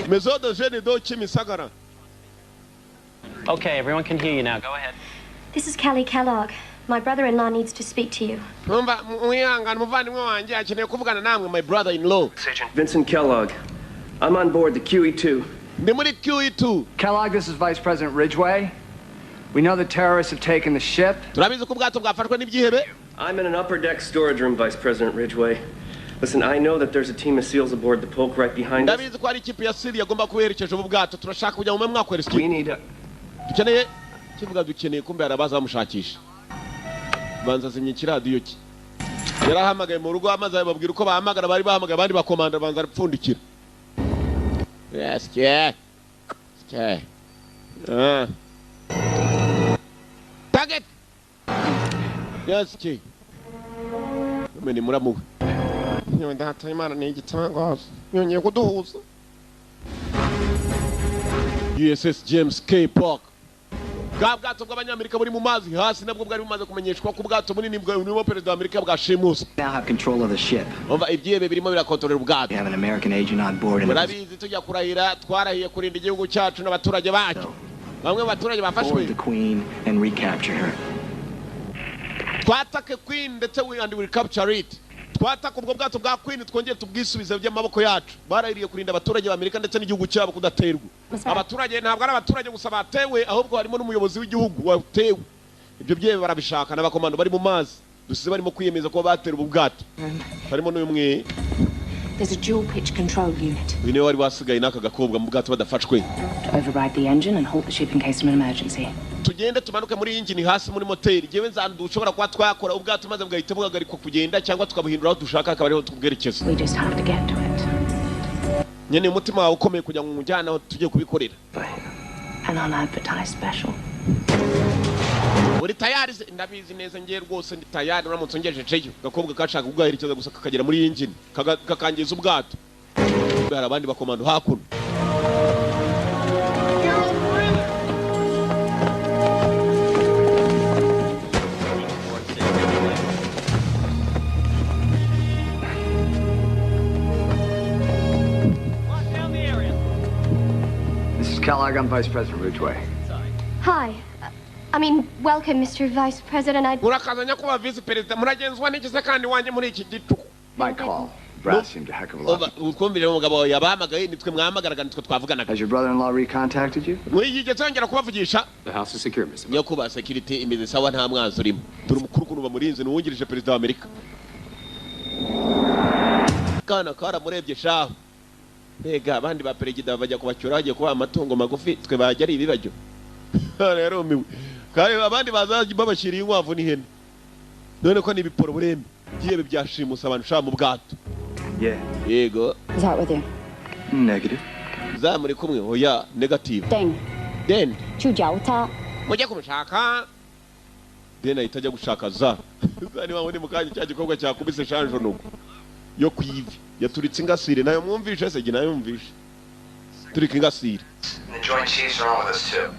A: Mesodogene do Kimisagara.
P: Okay, everyone can hear you now. Go ahead.
C: This is Callie Kellogg. My brother-in-law needs to speak to you.
A: Numva mwihangane, umuvandimwe wanjye akeneye kuvugana namwe, my brother-in-law.
D: Agent Vincent Kellogg. I'm on board the QE2.
A: Ndi muri QE2.
Q: Kellogg, this is Vice President Ridgway. We know the terrorists have taken the ship.
A: Turabizi ko ubwato bwafashwe n'ibyihebe.
D: I'm in an upper deck storage room, Vice President Ridgway. Listen, I know that there's a team of SEALs aboard the Polk right behind us.
A: Ndabizi ko hari ikipe ya SEAL yagomba kuberekeje ubu bwato. Turashaka kujya mu mwakwereka.
D: We need a...
A: Dukeneye kivuga dukeneye kumbe arabaza bamushakisha. Banza zimye ikiradiyo cye. Yarahamagaye mu rugo amaze ababwira uko bahamagara, bari bahamagaye abandi bakomanda banza arapfundikira. Yes, yeah. Okay. Target. Yes, ki. Mene muramuwe. Yewe data Imana ni igitangaza. Yongeye kuduhuza. USS James K. Polk. Bwa bwato bw'Abanyamerika buri mu mazi hasi nabwo bwari bumaze kumenyeshwa ko ubwato bunini bwa perezida wa Amerika bwashimuse.
B: Now have control of the ship.
A: Umva, ibyihebe birimo birakontorera ubwato.
B: We have an American agent on board and
A: murabizi tujya kurahira, twarahiye kurinda igihugu cyacu n'abaturage bacyo. Bamwe mu baturage bafashwe.
B: The Queen and recapture her.
A: Twatake Queen ndetse we and will capture it. Twataka ubwo bwato bwa Queen twongeye tubwisubize by'amaboko yacu. Barahiriye kurinda abaturage ba Amerika ndetse n'igihugu cyabo kudaterwa. Abaturage ntabwo ari abaturage gusa batewe, ahubwo harimo n'umuyobozi w'igihugu watewe. Ibyo byebe barabishaka n'abakomando bari mu mazi. Dusize barimo kwiyemeza kuba batera ubu bwato. Harimo n'uyu mwe
F: There's a dual pitch control unit
A: Uyu niwe wari wasigaye n'aka gakobwa mu bwato badafashwe.
F: To override the engine and halt the ship in case of an emergency.
A: Tugende tumanuke muri engine hasi muri moteri, jewe nzandu ushobora kuba twakora ubwato maze bugahita buhagarikwa kugenda, cyangwa tukabuhindura aho dushaka akaba ariho tubwerekeza.
F: We just have to get to it.
A: Nyene umutima wawe ukomeye kugira ngo umujyane aho tugiye kubikorera.
F: An unadvertised special.
A: Uri tayari se? Ndabizi neza ngiye rwose, ndi tayari uramutse ungejejeyo. Gakobwa kashaka kugaherekeza gusa kakagera muri engine kakangiza ubwato. Hari abandi bakomando hakuno.
Q: This is Kellogg. I'm Vice President Ridgway.
C: Hi. I mean, welcome, Mr. Vice President. I
A: Murakaza nyakubahwa visi perezida, muragenzwa n'iki se kandi wanjye muri iki gicuku?
Q: My call. Brass seemed a heck of a lot.
A: Utwumvire umugabo wawe yabahamagaye, nitwe mwahamagaraga, nitwe twavuganaga.
Q: Has your brother-in-law recontacted you?
A: Mwigeze yongera kubavugisha?
R: The house is secure, Mr.
A: Nyakubahwa, security imeze sawa, nta mwanzi urimo. Turi umukuru ukuntu bamurinze, ni uwungirije perezida wa Amerika. Kana karamurebye shaho. Mbega abandi ba perezida bajya kubacyura bagiye kubaha amatungo magufi, twe bajya ari ibibajyo. Rero miwe. Kandi abandi baza babashyiriye inkwavu n'ihene. None ko ni ibiporo burembe. Byebe byashimusa abantu shaka mu bwato.
Q: Yeah.
A: Yego.
I: Is that with you?
Q: Negative.
A: Za muri kumwe? Oya, negative.
I: Deng.
A: Den.
I: 去找他。
A: Mujye kumushaka. Den ahita ajya gushaka za. Za niba muri mukanya cya gikorwa cyakubise shanjonuko yo kwivi. Yaturitse ingasire nayo mwumvishe se nayo mwumvishe. Turika ingasire.
Q: And the Joint Chiefs are on with us too.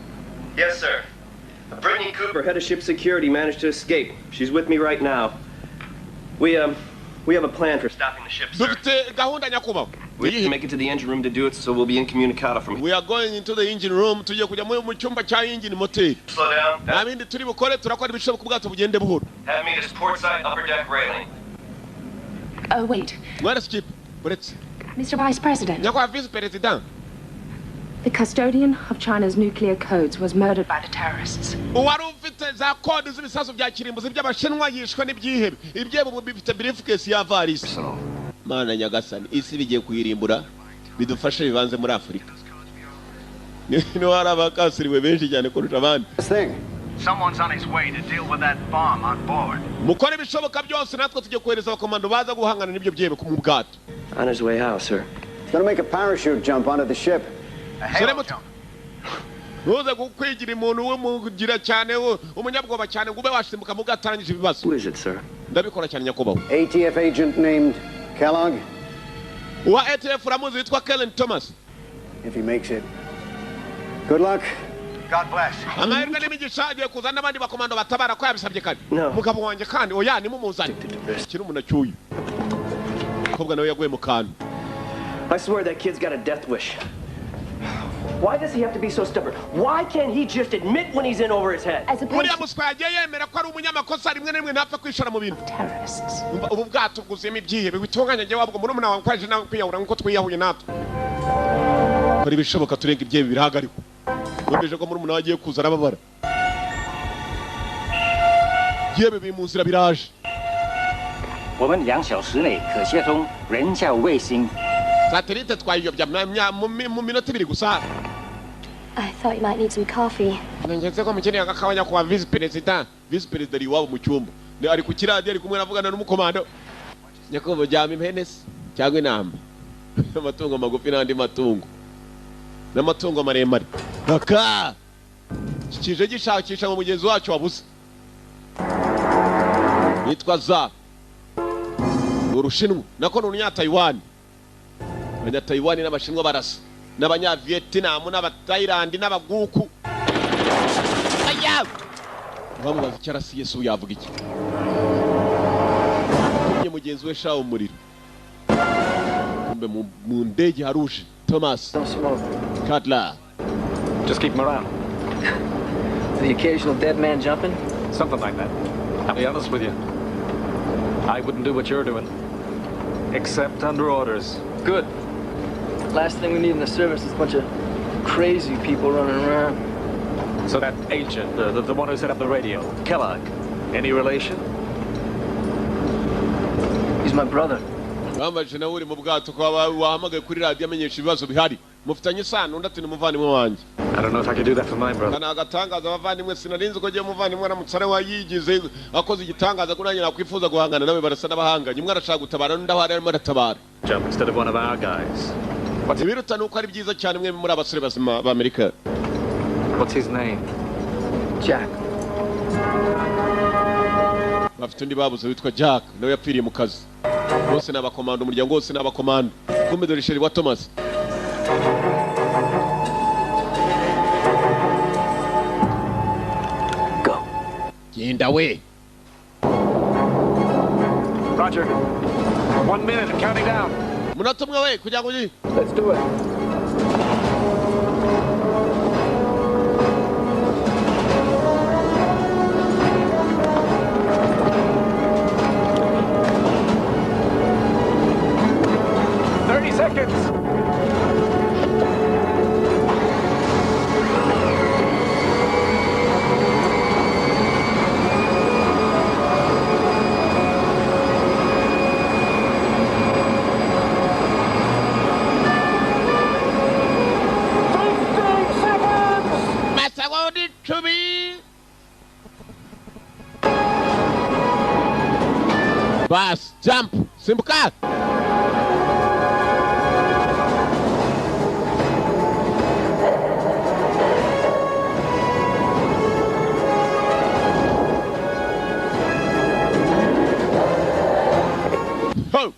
D: Yes, sir. Brittany Cooper, head of ship security, managed to escape. She's with me right now. We have a plan for stopping the ship, sir.
A: Dufite gahunda nyakubahwa.
D: We have to make it to the engine room to do it, so we'll be incommunicado from here.
A: We are going into the engine room. Tugiye kujya mu cyumba cya engine moteri.
D: Slow down.
A: Nta bindi turi bukore, turakora ibishoboka ubwato bugende buhoro.
D: Have me to port side upper deck railing.
F: Oh, wait.
A: Mwana skip. Uretse.
F: Mr. Vice President.
A: Nyakubahwa Vice President.
F: The custodian of China's nuclear codes was murdered by the terrorists.
A: Uwari ufite za kode z'ibisasu bya kirimbuzi by'abashinwa yishwe n'ibyihebe. Ibyihebe ubu bifite briefcase ya varisi. Mana nyagasani, isi bigiye kuyirimbura, bidufashe bibanze muri Afurika. Niho hari abakasiriwe benshi cyane kurusha abandi.
S: Someone's on his way to deal with that bomb on board.
A: Mukore ibishoboka byose, natwe tugiye kohereza abakomando baza guhangana n'ibyo byihebe mu bwato.
D: On his way out, sir.
L: He's gonna make a parachute jump onto the ship.
A: Ntuze kukwigira umuntu w'umugira cyane umunyabwoba cyane ngo ube wasimbuka mu bwato arangije ibibazo.
D: Who is it, sir?
A: Ndabikora cyane nyakubahwa.
L: ATF agent named Kellogg.
A: Uwa ATF uramuzi witwa Kellen Thomas.
L: If he makes it. Good luck.
S: God bless.
A: Amahirwe n'imigisha, agiye kuzana n'abandi bakomando batabara ko yabisabye kare. Mugabo wanjye kandi oya nimumuzane. Kiri umuntu acyuye. Umukobwa nawe yaguye mu kantu.
D: I swear that kid's got a death wish. Why does he have to be so stubborn? Why can't he just admit when he's in over his head?
A: Uriya muswa yagiye yemera ko ari umunyamakosa rimwe na rimwe ntapfa kwishora mu bintu. Umva, ubu bwato bwuzuyemo ibyihebe bitunganya njye wabwo murumuna wawe kwaje nawe kwiyahura nk'uko twiyahuye natwe. Kora ibishoboka turenga ibyihebe birahagarikwa. Numvise ko murumuna wawe agiye kuza arababara. Ibyihebe biri mu nzira biraje.
M: 我们2小时内可接通人造卫星。
A: Satelite twayiyobya mu minota 2 gusa.
C: I thought you might need some coffee.
A: Ngeze ko mukeneye agakawa nyakubahwa visi perezida. Visi perezida ari iwabo mu cyumba. Ni ari ku kiradiyo ari kumwe avugana n'umukomando. Nyakubahwa jyama impene se cyangwa intama. Amatungo magufi n'andi matungo. N'amatungo maremare. Aka! Kije gishakisha mu mugenzi wacu wabuze. Yitwa za. Urushinwa nako ni Urunyataiwan. Abanyataiwan n'Abashinwa barasa. N'Abanyavietnam n'Abatayilandi n'Abaguku. Aya! Bamubaza icyo arasiye se yavuga iki? Kumye mugenzi we shawo umuriro. Kumbe mu ndege haruje Thomas Cutler.
R: Just keep him around.
O: The occasional dead man jumping?
R: Something like that. I'll be honest with you. I wouldn't do what you're doing. Except under orders.
O: Good. Last thing we need in the service is a bunch of crazy people running around.
R: So that agent, the one who set up the radio, Kellogg, any relation?
O: He's my brother.
A: Bambaje nawe uri mu bwato ko wahamagaye kuri radiyo amenyesha ibibazo bihari. Mufitanye isano undi ati ni umuvandimwe wanjye.
R: I don't know if I could do that for my brother.
A: Kana agatangaza abavandimwe sinarinzi ko giye umuvandimwe aramutse ari wayigize akoze igitangaza ko nanjye nakwifuza guhangana nawe barasa n'abahanganye. Umwe arashaka gutabara undi aho arimo aratabara.
R: Jump instead of one of our guys.
A: Ibiruta nuko ari byiza cyane mwe muri abasore bazima b'Amerika.
R: What's his name?
E: Jack.
A: Bafite undi babuze witwa Jack nawe yapfiriye mu kazi. Bose ni abakomando, umuryango wose ni abakomando. Kumbe dore sheri wa Thomas.
E: Go.
A: Genda we.
S: Roger. 1 minute, I'm counting down.
A: Munota umwe we kugira ngo uyi.
E: Let's do it.
S: Seconds.
A: Masegonda 10. Bas, jump, simbuka. Ho!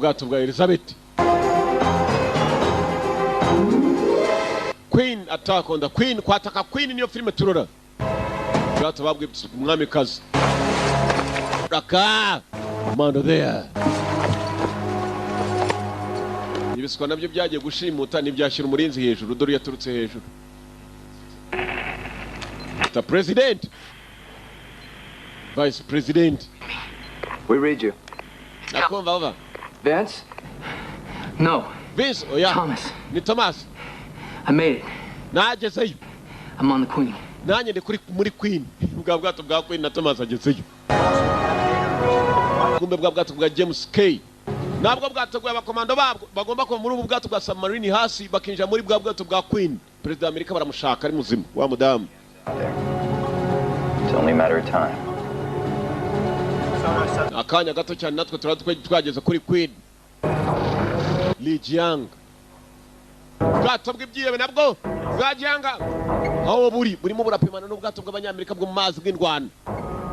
A: Bwato bwa Elizabeth. Queen attack on the Queen, kwataka Queen niyo filime turora. Bwato babwibutse umwami kazi. Raka commando there. Ibiswa nabyo byagiye gushimuta nibyashyira umurinzi hejuru dore yaturutse hejuru. The president. Vice president.
Q: We read you.
A: Nakumva over.
E: Vince? No.
A: Vince, oh yeah.
E: Thomas.
A: Ni Thomas.
E: I made it.
A: Nagezeyo.
E: I'm on the Queen.
A: Nanjye ndi kuri muri Queen. Bwa bwato bwa Queen na Thomas agezeyo. Kumbe bwa bwato bwa James K. Nabwo bwateguye abakomando babwo bagomba kuva muri ubu bwato bwa submarine hasi bakinjira muri bwa bwato bwa Queen. Perezida wa Amerika baramushaka ari muzima wa mudamu.
Q: It's only a matter of time.
A: Akanya gato cyane natwe twageze kuri Queen. Li Jiang. Ubwato bw'ibyihebe nabwo bwa Jiang aho buri burimo burapimana n'ubwato bw'abanyamerika bwo mu mazi bw'indwana.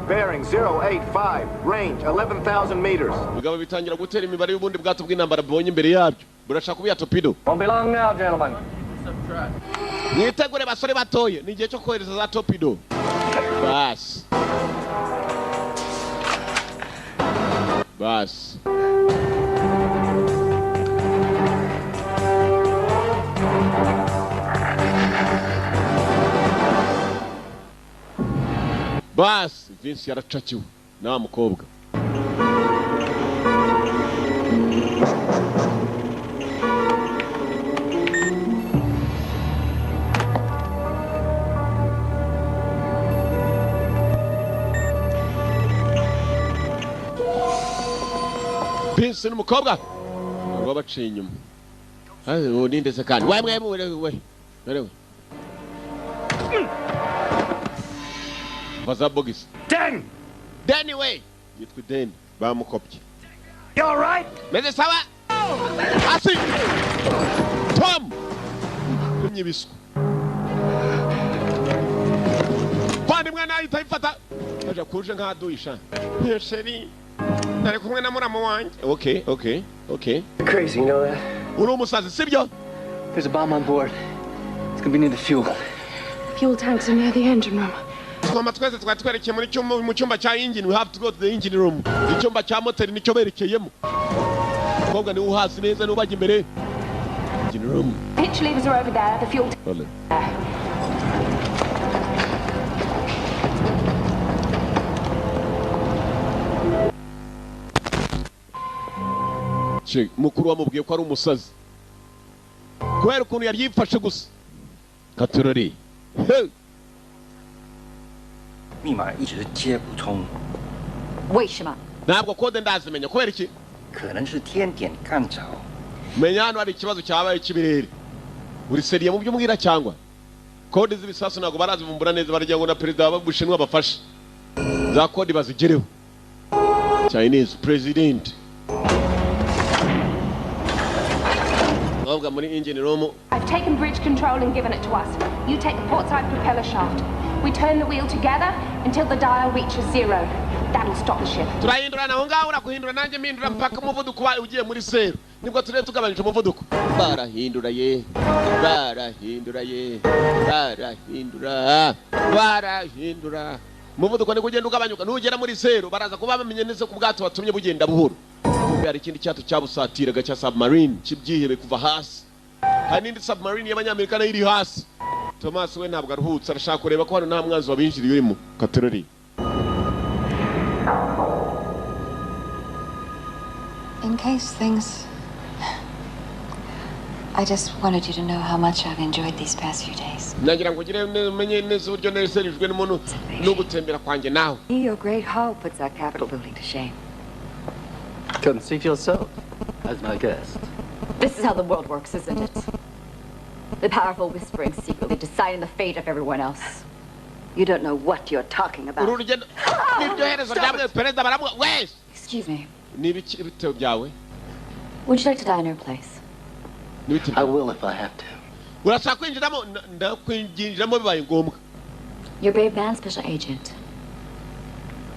S: Bearing 085, range 11,000 meters.
A: Bigabo bitangira gutera imibare y'ubundi bwato bw'intambara bubonye imbere yabyo. Burashaka kubiya torpedo.
N: Won't be long now, gentlemen.
A: Mwitegure basore batoye, ni igihe cyo kohereza za torpedo. Bas. Bas. Bas, Vince yaracakiwe na mukobwa. Vince n'umukobwa ngo baciye inyuma. Ayo ninde se kandi? We mwe we. We. Vaza bogisi.
S: Den!
A: Danny we! Yitwa Den bamukopye.
S: You all right?
A: Meze sawa? Hasi! Tom! Kumye biswa. Bandi mwana ahita ifata. Aje kuje nka duisha. Sheri. Nari kumwe na muramu wanjye. Okay, okay, okay.
D: Crazy, you know that?
A: Uri umusazi sibyo?
E: There's a bomb on board. It's gonna be near the fuel.
F: Fuel tanks are near the engine room.
A: Koma twese twari twerekeye muri cyumba, mu cyumba cya engine. We have to go to the engine room. Icyumba cya moteri nicyo berekeyemo. Umukobwa niwe uhazi neza, niwe ubajya imbere. Engine room.
F: Pitch levers are over there, the fuel
A: Ole.
F: There.
A: Che, mukuru wamubwiye ko ari umusazi kubera ukuntu yari yifashe gusa katurori. Hey!
M: 密码一直接不通，
I: 为什么？
A: Ntabwo kode ndazimenya, kubera iki?
M: 可能是天点干扰。
A: Menya hano hari ikibazo cyabaye cy'ibirere. Uri sérieux mu byo umbwira cyangwa? Kode z'ibisasu ntabwo barazivumbura neza, baragira ngo na perezida w'Ubushinwa bafashe za kode bazigereho. Chinese president bavuga muri engine room.
F: I've taken bridge control and given it to us. You take the port side propeller shaft. We turn the wheel together until the dial reaches zero. That'll stop the ship.
A: Turahindurana aho ngaho, uraguhindura nanjye mpindura mpaka umuvuduko wawe ugiye muri zeru, nibwo turere tugabanyije umuvuduko. Barahindura ye, barahindura ye, barahindura, barahindura, umuvuduko ni kugenda ugabanyuka. Nugera muri zeru baraza kuba bamenye neza ko ubwato batumye bugenda buhoro. Kumbe hari ikindi cyato cyabusatiraga cya submarine kibyihebe kuva hasi. Hari n'indi submarine y'Abanyamerika nayo iri hasi. Thomas we ntabwo aruhutse, arashaka kureba ko hano nta mwanzi wabinjiriye urimo katorori.
T: In case things. I just wanted you to know how much I've enjoyed these past few days.
A: Nagira ngo ugire umenye neza uburyo nezerijwe n'umuntu no gutembera kwanjye nawe.
T: Your great hall puts our Capitol building to shame.
J: Conceive yourself as my guest.
I: This is how the world works, isn't it? The powerful whispering secretly, deciding the fate of everyone else.
T: You don't know what you're talking about.
A: Uru rugendo niryo herezo rya mwe. Perezida baramuha wese.
I: Excuse me.
A: Ni ibiki ibitego byawe?
I: Would you like to die in her place?
J: I will if I have to.
A: Urashaka kwinjiramo? Ndakwinjiramo bibaye ngombwa.
I: Your brave man, special agent.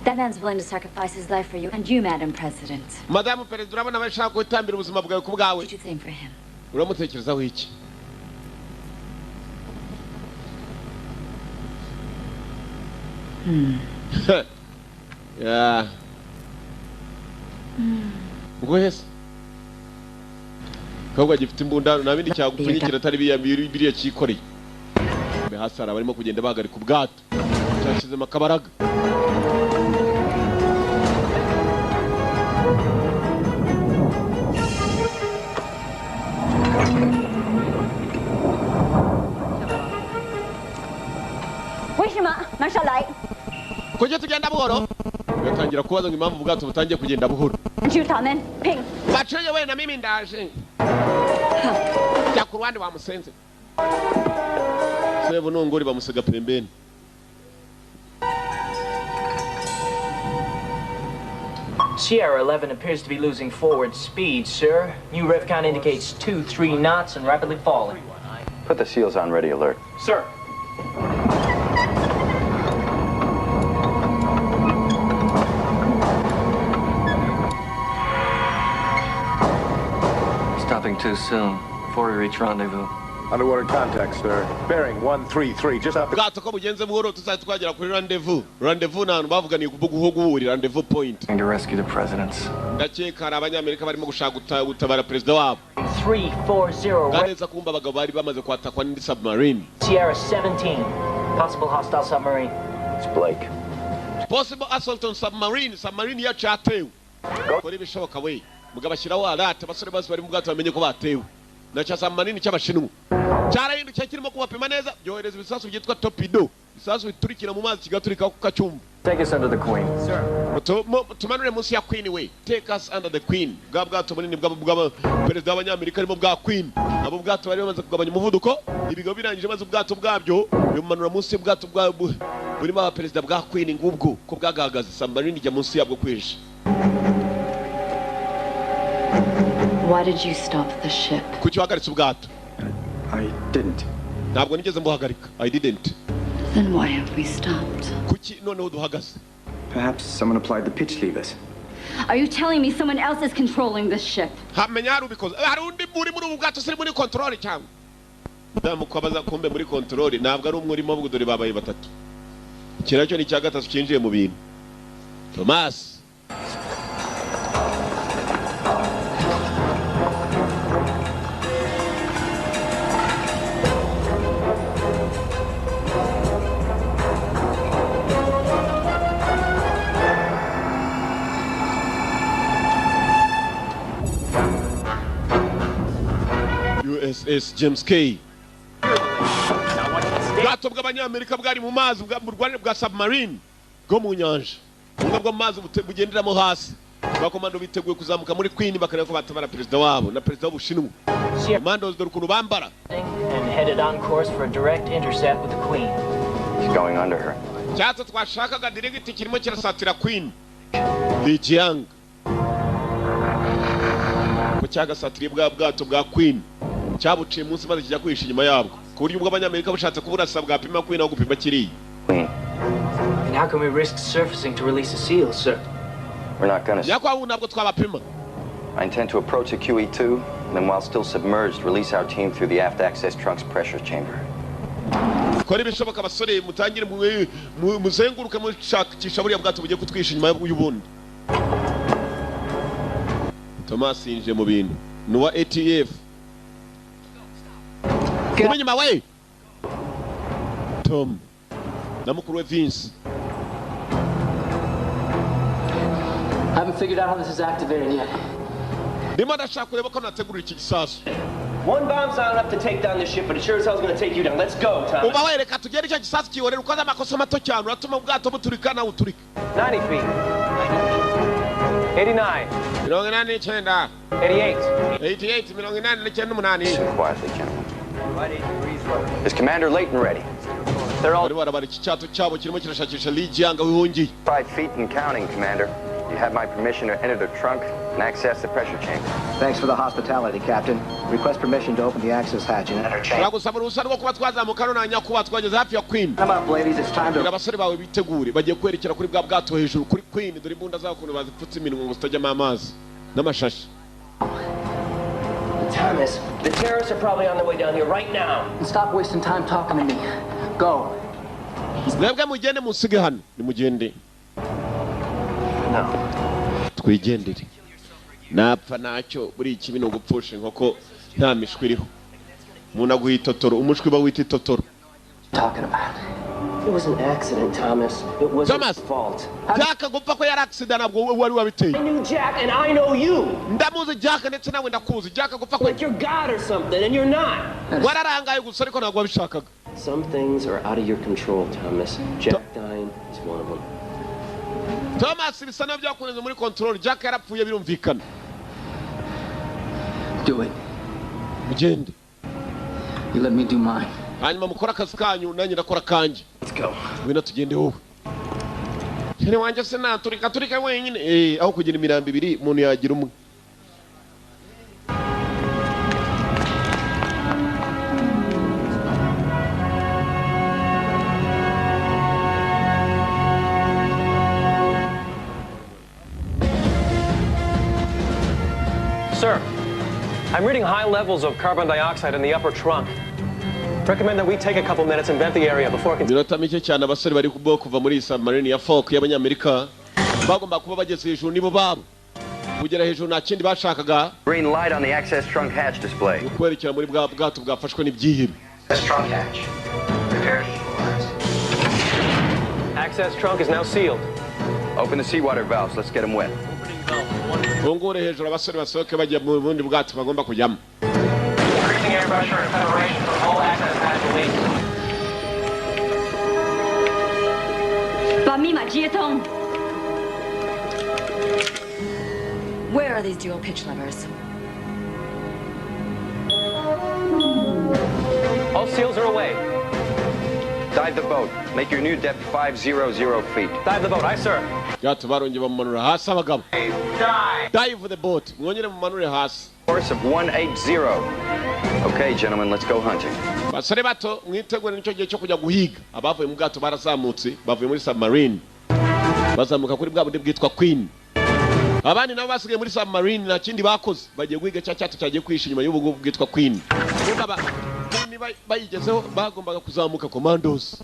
I: That man's willing to sacrifice his life for you and you, Madam President.
A: Madamu perezida, urabona bashaka gutambira ubuzima bwawe ku bwawe.
I: What do you think for him?
A: Uramutekerezaho iki? Yeah. Ngo hese kabwa gifite imbunda nta bindi cyagupfunyikira atari biriya biriya cyikoreye. Mbe hasi hari abarimo kugenda bahagarika ubwato cyashyizemo akabaraga.
I: 为什么慢下来？
A: Kuki tugenda buhoro? Ugatangira kubaza ngo impamvu ubwato butangiye kugenda buhoro.
I: 就他们拼！
A: Baciye we na mimi ndaje. Jya ku ruhande wamusenze. Sebu nunguri bamusiga pembeni.
P: Sierra 11 appears to be losing forward speed, sir. New rev count indicates 2-3 knots and rapidly falling.
Q: Put the seals on ready alert.
P: Sir.
N: Stopping too soon, before we reach rendezvous.
U: Underwater contact, sir. Bearing 133, just off the...
A: Ubwato ko bugenze buhoro, tuzahita twagera kuri rendezvous. Rendezvous ni ahantu bavuganiye kuvuga guhurira, rendezvous point.
N: To rescue the presidents.
A: Ndakeka hari Abanyamerika barimo gushaka gutabara perezida wabo.
P: 340.
A: Neza kumva abagabo bari bamaze kwatakwa n'indi submarine.
P: Sierra 17. Possible hostile submarine.
Q: It's Blake.
A: Possible assault on submarine. Submarine yacu yatewe. Kora ibishoboka we. Mugabo ashyiraho alert, abasore bose bari mu bwato bamenye ko batewe. Na cya submarine cy'Abashinwa cyarahindukiye kirimo kubapima neza, byohereza ibisasu byitwa torpedo, ibisasu biturikira mu mazi kigaturika ku kacyumba.
N: Take us under the Queen.
P: Sir.
A: Tumanure munsi ya Queen we. Take us under the Queen. Bwa bwato bunini bwa perezida w'Abanyamerika arimo bwa Queen. Abo bwato bari bamaze kugabanya umuvuduko, ibigo birangije maze ubwato bwabyo bimanura munsi y'ubwato bwa burimo abaperezida bwa Queen, ngubwo ko bwagahagaze. Submarine ijya munsi yabwo kwisha.
I: Why did you stop the ship?
A: Kuki wahagaritse ubwato?
Q: I didn't.
A: Ntabwo nigeze mbuhagarika. I didn't.
I: Then why have we stopped?
A: Kuki noneho duhagaze?
Q: Perhaps someone applied the pitch levers.
I: Are you telling me someone else is controlling this ship?
A: Hamenya hari ubikoze. Hari undi muri ubu bwato siri muri control cyangwa? Ndamukabaza kumbe muri control ntabwo ari umwe urimo, dore babaye batatu. Iki nacyo ni icya gatatu cyinjiye mu bintu. Thomas USS James K. Ubwato bw'abanyamerika bwari mu mazi bwa submarine bwo mu nyanja, bumwe bwo mu mazi bugenderamo hasi. Abakomando biteguye kuzamuka muri Queen bakareba ko batabara perezida wabo na perezida w'Ubushinwa. Commandos dore ukuntu bambara.
P: And headed on course for a direct intercept with the Queen.
Q: He's going under her.
A: Cyatsi twashakaga direct kirimo kirasatira Queen. Li Jiang. Ko cyagasatiriye bwa bwato bwa Queen. Cyabuciye munsi maze kijya kwihisha inyuma yabwo. Ku buryo bw'abanyamerika bushatse kuburasa bwapima Queen aho gupima kiriya.
P: And how can we risk surfacing to release a seal, sir?
Q: We're not gonna.
A: Nyakwabu ntabwo twabapima.
Q: I intend to approach the QE2, and then while still submerged, release our team through the aft access trunk's pressure chamber.
A: Kora ibishoboka abasore mutangire muzenguruke mushakisha buriya bwato bugiye kutwisha inyuma y'ubundi. Thomas yinjiye mu bintu. Ni uwa ATF. Kuma inyuma we! Tom na mukuru we Vince.
E: I haven't figured out how this is activated yet.
A: Ndimo ndashaka kureba ko nategura iki gisasu.
D: One bomb's not enough to take down the ship, but it sure as hell's gonna take you down. Let's go, Thomas.
A: Uba wereka tugere icyo gisasu kiyorera ukoze amakosa mato cyane uratuma ubwato buturika nawe uturika.
N: 90 feet. 89.
A: 89.
N: 88.
A: 88, 89.
Q: Listen quietly, gentlemen. Is Commander Layton ready?
A: They're all barabara iki cyato cyabo kirimo kirashakisha Li Jiang wihungiye.
Q: 5 feet and counting, Commander. You have my permission to enter the trunk and access the pressure chamber.
L: Thanks for the hospitality, Captain. Request permission to open the access hatch and enter chamber.
A: Turagusaba uruhusa rwo kuba twazamuka none nyakuba twageze hafi ya Queen.
L: Come up, ladies, it's time to...
A: Abasore bawe bitegure bagiye kwerekera kuri bwa bwato hejuru kuri Queen. Dore imbunda zabo ukuntu bazipfutse iminwa ngo zitajyamo amazi n'amashashi.
D: Thomas, the terrorists are probably on their way down here right now.
E: And stop wasting time talking to me. Go.
A: Mwebwe mugende musige hano. Nimugende.
D: No.
A: Twigendere. Napfa nacyo buri ikibi no gupfusha inkoko nta mishwi iriho. Umuntu aguha itotoro, umushwi ba wita itotoro.
E: Talking about.
D: It was an accident, Thomas. It wasn't
A: Thomas.
D: His fault.
A: Jack agupfa ko yari accident ntabwo wari wabiteye.
D: I knew Jack and I know you.
A: Ndamuzi Jack ndetse nawe ndakuzi. Jack agupfa ko
D: like you're God or something and you're not.
A: Wararangaye gusa ariko ntabwo wabishakaga.
D: Some things are out of your control, Thomas. Jack dying is one of them.
A: Thomas bisa nabyo byakunze muri control. Jack yarapfuye birumvikana.
E: Do it.
A: Mugende.
E: You let me do mine.
A: Hanyuma mukora akazi kanyu nanjye ndakora kanjye.
D: Let's go.
A: Ngwino tugende wowe. Cyane wanjye se naturika turika wenyine. Aho kugira imirambo ibiri umuntu yagira umwe.
N: Sir, I'm reading high levels of carbon dioxide in the upper trunk. Recommend that we take a couple minutes and vent the area before
A: Iminota mike cyane abasore bari kubo kuva muri submarine ya Folk y'abanyamerika bagomba kuba bageze hejuru nibo babo. Kugera hejuru nta kindi bashakaga.
Q: Green light on the access trunk hatch display.
A: Kwerekera muri bwa bwato bwafashwe n'ibyihebe.
L: Trunk hatch. Prepare to equalize.
N: Access trunk is now sealed.
Q: Open the seawater valves. Let's get them wet.
A: Fungure hejuru abasore basohoke bajya mu bundi bwato bagomba kujyamo.
N: Increasing air pressure and separation from all access hatch releases.
T: Where are these dual pitch levers?
N: All seals are away.
Q: Dive the boat. Make your new depth 500 feet.
N: Dive the boat, aye, sir.
A: Gato barongeye bamumanura hasi abagabo. Dive the boat. Mwongere mumanure hasi.
Q: Course of 180. Okay, gentlemen, let's go hunting.
A: Basore bato mwitegure nicyo gihe cyo kujya guhiga. Abavuye mu bwato barazamutse, bavuye muri submarine. Bazamuka kuri bwa bundi bwitwa Queen. Abandi nabo basigaye muri submarine nta kindi bakoze. Bagiye guhiga cya cyato cyagiye kwisha inyuma y'ubu bwitwa Queen. Kuba Queen bayigezeho bagombaga kuzamuka commandos.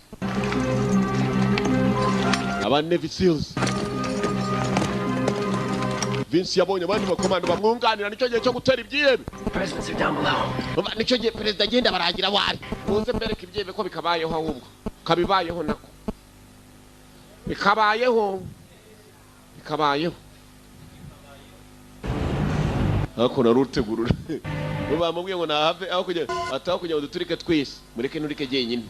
A: Aba Navy SEALs. Vince yabonye abandi bakomando bamwunganira, nicyo gihe cyo gutera ibyihebe.
D: Presidents are down below.
A: Nicyo gihe perezida agenda baragira wari. Muze mbereke ibyihebe ko bikabayeho ahubwo. Kabibayeho nako. Bikabayeho. Bikabayeho. Ako narutegurura. Bamubwiye ngo nahave aho kujya ataho kujya uduturike twese. Mureke nurike jyenyine.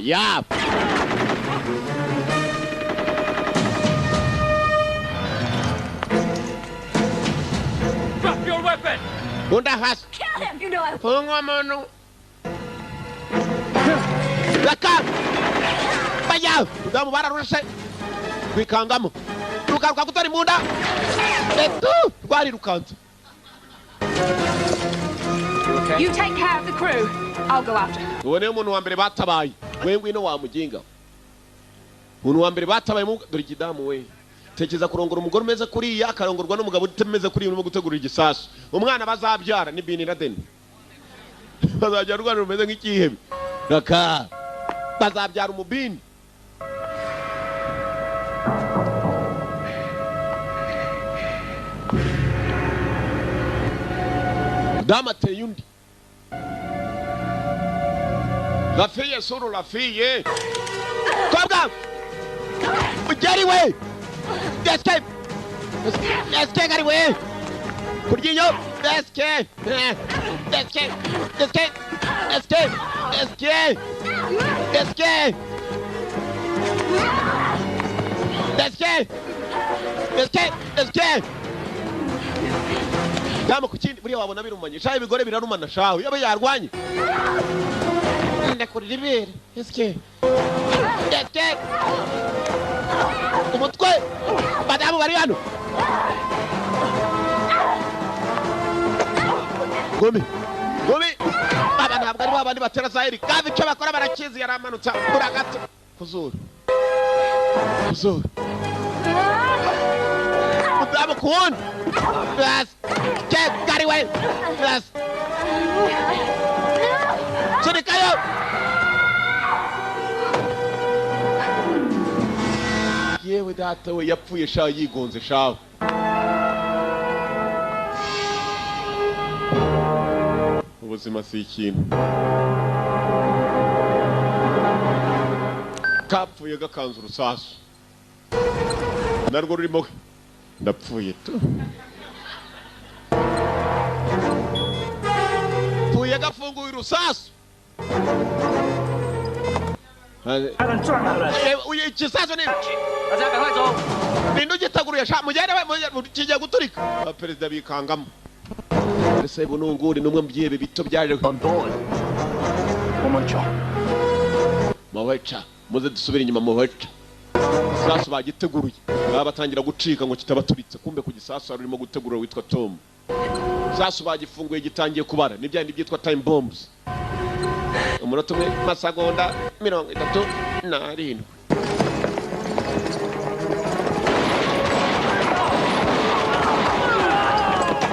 A: Ya.
E: Drop your weapon.
A: Bunda hasi.
C: Kill him. You know I.
A: Funga mano. Raka. Baya. Udamu bararushe. Kwikangamo. Rukaruka kutari munda. Etu. Rwari rukanze.
F: You take care of the crew. I'll go after her.
A: Uwo niwe muntu wa mbere batabaye. We ngwino wa muginga. Umuntu wa mbere batabaye mu dore ikidamu we. Tekeza kurongora umugore umeze kuriya akarongorwa n'umugabo utemeze kuriya urimo gutegura igisasu. Umwana bazabyara ni Bin Laden. Bazabyara urwana rumeze nk'ikihebe. Raka. Bazabyara umubini. Dama ateye undi. La fille solo la fille. Kobwa. Ugeri we. Escape. Escape ari we. Kuryinyo. Escape. Escape. Escape. Escape. Escape. Escape. Escape. Escape. Escape. Dama kukindi buriya wabona birumanye. Shaho ibigore birarumana shaho. Yabe yarwanye. Ndakurira ibere. Escape. Escape. Umutwe. Badamu bari hano. Gumi. Gumi. Baba ntabwo ari babandi batera Zahiri. Kandi icyo bakora barakizi yaramanutsa kuragata. Kuzura. Kuzura. Mudamu kuwundi. Escape. Gari we. Sunikayo. Yewe data we yapfuye shaho yigonze shaho. Ubuzima si ikintu. Kapfuye gakanze urusasu. Narwo rurimo ndapfuye tu. Pfuye gafunguye urusasu. Igisasu ni ninde ugitaguruye sha mugende kijya guturika. Perezida bikangamo. Ese bununguri numwe mu byihebe bito byaje
B: on board.
A: Mawecha muze dusubire inyuma mawecha. Isasu bagiteguruye. Babatangira gucika ngo kitabaturitse kumbe ku gisasu arimo gutegura witwa Tom. Isasu bagifunguye gitangiye kubara nibyandi byitwa time bombs. Umunota umwe masegonda 37.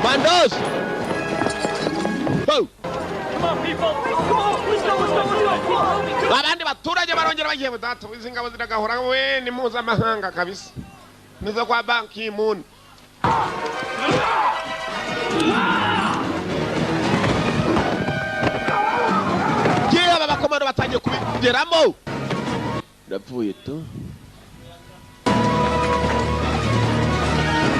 A: Bandos! Go!
E: Come on, people! Come on, let's go, let's go, let's go!
A: Abandi baturage barongera bagiye data izingabo ziragahora we ni mpuzamahanga kabisa. Nizo kwa Ban Ki-moon. Aba bakomando batangiye kubigeramo. Ndapfuye tu.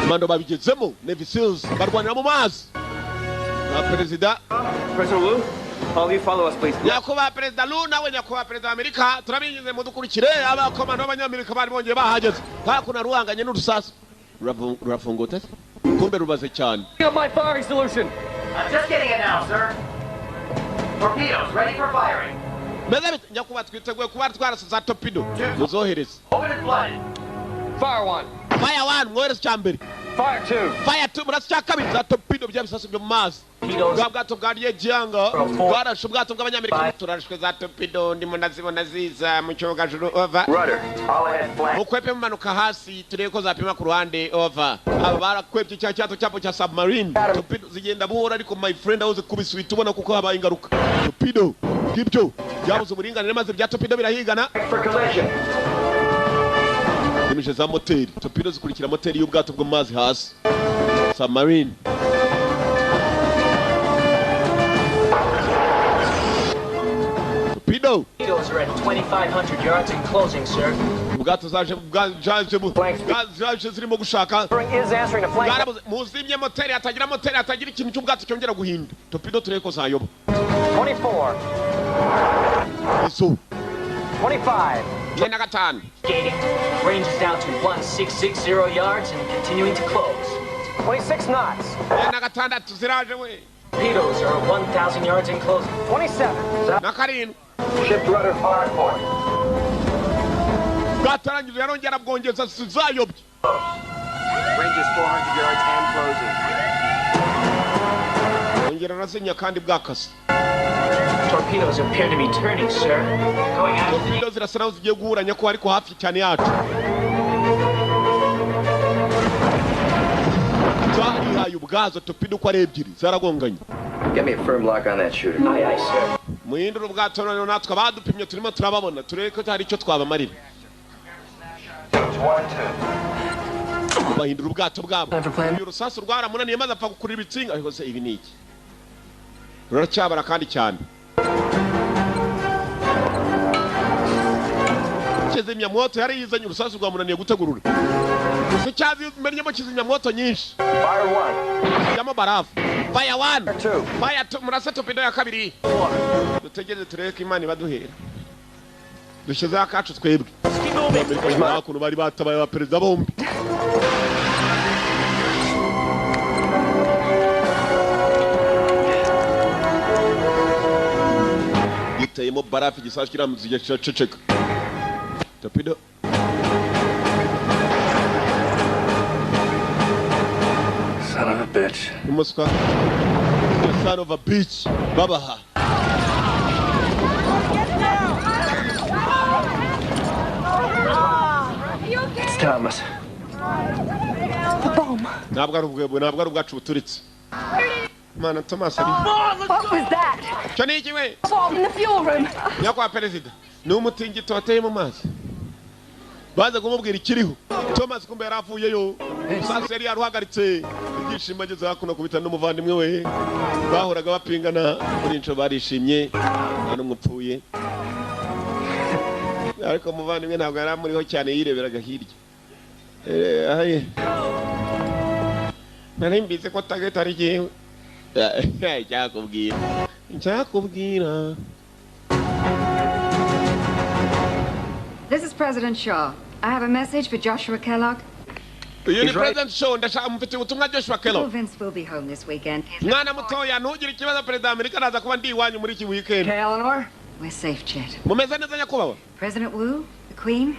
A: Komando babigezemo Navy SEALs barwanira mu mazi. Na perezida
D: President Wu, all you follow us please.
A: Nyakubahwa Perezida Lu nawe nyakubahwa Perezida wa Amerika turabinyuze mu dukurikire abakomando b'abanyamerika bari bongeye bahageze. Hakuno ruhanganye n'urusasu. Rurafungutse kumbe rubaze cyane.
E: My firing solution.
S: I'm just getting it now, sir. Torpedoes ready for firing.
A: Meze nyakubahwa twiteguye kuba twarasa za torpedo. Muzohereze.
S: Open and flooded.
E: Fire one.
A: Fire one, mwohereze cya mbere.
E: Fire two.
A: Fire two, murasa cya kabiri za torpedo bya bisasu byo mu mazi. Bwa bwato bwa Ryejyanga bwarashe ubwato bw'abanyamerika turarashwe za torpedo ndimo ndazibona ziza mu cyogajuru over.
S: Rudder, all ahead flank.
A: Mukwepe mumanuka hasi turebe ko zapima ku ruhande over. Aba barakwepye cya cyato cyapo cya submarine. Torpedo zigenda buhoro ariko my friend aho zikubise uhita ubona kuko habaye ingaruka. Torpedo Ngibyo byabuze uburinganire maze bya torpedo birahigana.
D: For collision.
A: Zimije za moteri. Torpedo zikurikira moteri y'ubwato bwo mu mazi hasi. Submarine. Torpedo.
P: Torpedoes are at 2,500 yards and closing, sir.
A: Ubwato zaje bwaje zirimo gushaka.
N: Is answering a flank.
A: Bwarabuze muzimye moteri hatagira moteri hatagira ikintu cy'ubwato cyongera guhinda. Torpedo turebe ko zayoba.
N: 24.
A: Izo.
N: 25.
A: 45.
P: Gating. Range is down to 1660 yards and continuing to close.
N: 26 knots.
A: 46 ziraje we.
P: Torpedoes are at 1,000 yards and closing.
N: 27.
A: Na karindwi.
D: Shift rudder hard point.
A: Bwatarangije yarongera bwongeza zayobye.
D: Range is 400 yards and closing.
A: Yongera arasinya kandi bwakase.
P: Torpedoes appear to be turning, sir. Going after the
A: Torpedo zirasa naho zigiye guhuranya ko ariko hafi cyane yacu. Zarihaye ubwazo torpedo uko ari ebyiri zaragonganye.
Q: Get me a firm lock on that shooter.
P: Aye, aye, sir.
A: Muhindura ubwato noneho natwe abadupimye turimo turababona turebe ko hari icyo twabamarira. Bahindura ubwato bwabo. Uyu rusasu rwaramunaniye maze apfa gukurira ibitsinga. Ariko se ibi ni iki? Ruracyabara kandi cyane. Kizimyamwoto yari yizanye urusasu rwamunaniye gutegurura. Gusa cyazimennyemo kizimyamwoto nyinshi.
D: Fire one.
A: Yamo barafu. Fire one.
D: Two.
A: Fire two. Murase torpedo ya kabiri. Dutegereze turebe ko Imana ibaduhera. Dushyizeho akacu twebwe. Abakuntu bari batabaye ba perezida bombi. Giteyemo barafu igisasu kiramutse kiraceceka. Torpedo.
Q: Son of a bitch.
A: Umuswa. The son of a bitch. Babaha.
D: It's Thomas.
F: The bomb.
A: Ntabwo ari ubwebwe, ntabwo ari ubwacu buturitse. Mana Thomas ari.
F: What was that?
A: Cyo ni iki we?
F: Bomb in the fuel room.
A: Nyakubahwa perezida, ni umutingito wateye mu mazi. Baza kumubwira ikiriho. Thomas kumbe yaravuyeyo. Sasa yari yaruhagaritse. Ibyishimo ageze hakuno kubita n'umuvandimwe we. Bahoraga bapingana muri inco barishimye. Nta n'umwe upfuye. Ariko umuvandimwe ntabwo yari amuriho cyane yireberaga hirya. Aye. Nari mbizi ko target ari jyewe. Icyakubwira. Icyakubwira.
T: This is President Shaw. I have a message for Joshua Kellogg.
A: Uyu ni President Shaw, ndashaka mufite ubutumwa Joshua Kellogg.
T: Vince will be home this weekend.
A: Mwana mutoya ntugire ikibazo, perezida wa Amerika araza kuba ndi iwanyu muri iki weekend.
T: Hey, Eleanor. We're safe, Chet.
A: Mumeze neza nyakubahwa.
T: President Wu, the Queen,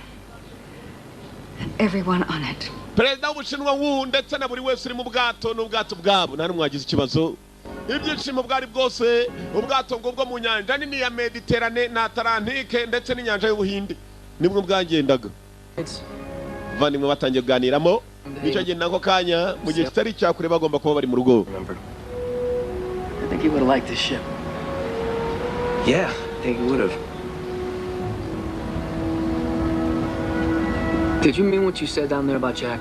T: and everyone on it.
A: Perezida w'Ubushinwa Wu ndetse na buri wese uri mu bwato n'ubwato bwabo nta n'umwe wagize ikibazo. Ibyishimo bwari bwose, ubwato ngo bwo mu nyanja nini ya Mediterane na Atlantike ndetse n'inyanja y'Ubuhinde nibwo bwagendaga. Bavandimwe batangiye kuganiramo nicyo gihe nako kanya mu gihe kitari icyakure bagomba kuba bari mu rugo.
O: I think he would have liked this ship.
D: Yeah, I think he would have.
E: Did you mean what you said down there about Jack?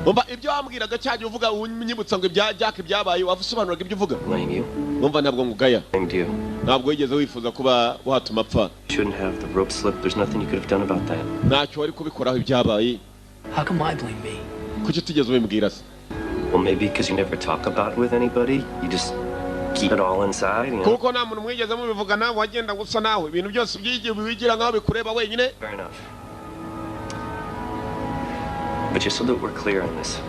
A: Umva ibyo wambwiraga cyagiye uvuga unyibutsa ngo ibya Jack byabaye wavusobanuraga ibyo uvuga.
D: Blame you.
A: Umva ntabwo ngugaya.
D: Blamed you.
A: Ntabwo wigeze wifuza kuba watuma apfa.
D: Shouldn't have the rope slip. There's nothing you could have done about that.
A: Ntacyo wari kubikoraho ibyabaye.
E: How come I blame me?
A: Kuki utigeze ubimbwira se?
D: Well, maybe because you never talk about it with anybody. You just keep it all inside, you know?
A: Kuko nta muntu mwigeze mubivugana wagenda gusa nawe ibintu byose byigiye wigira nkaho bikureba wenyine.
D: Fair enough. But just so that we're clear on this,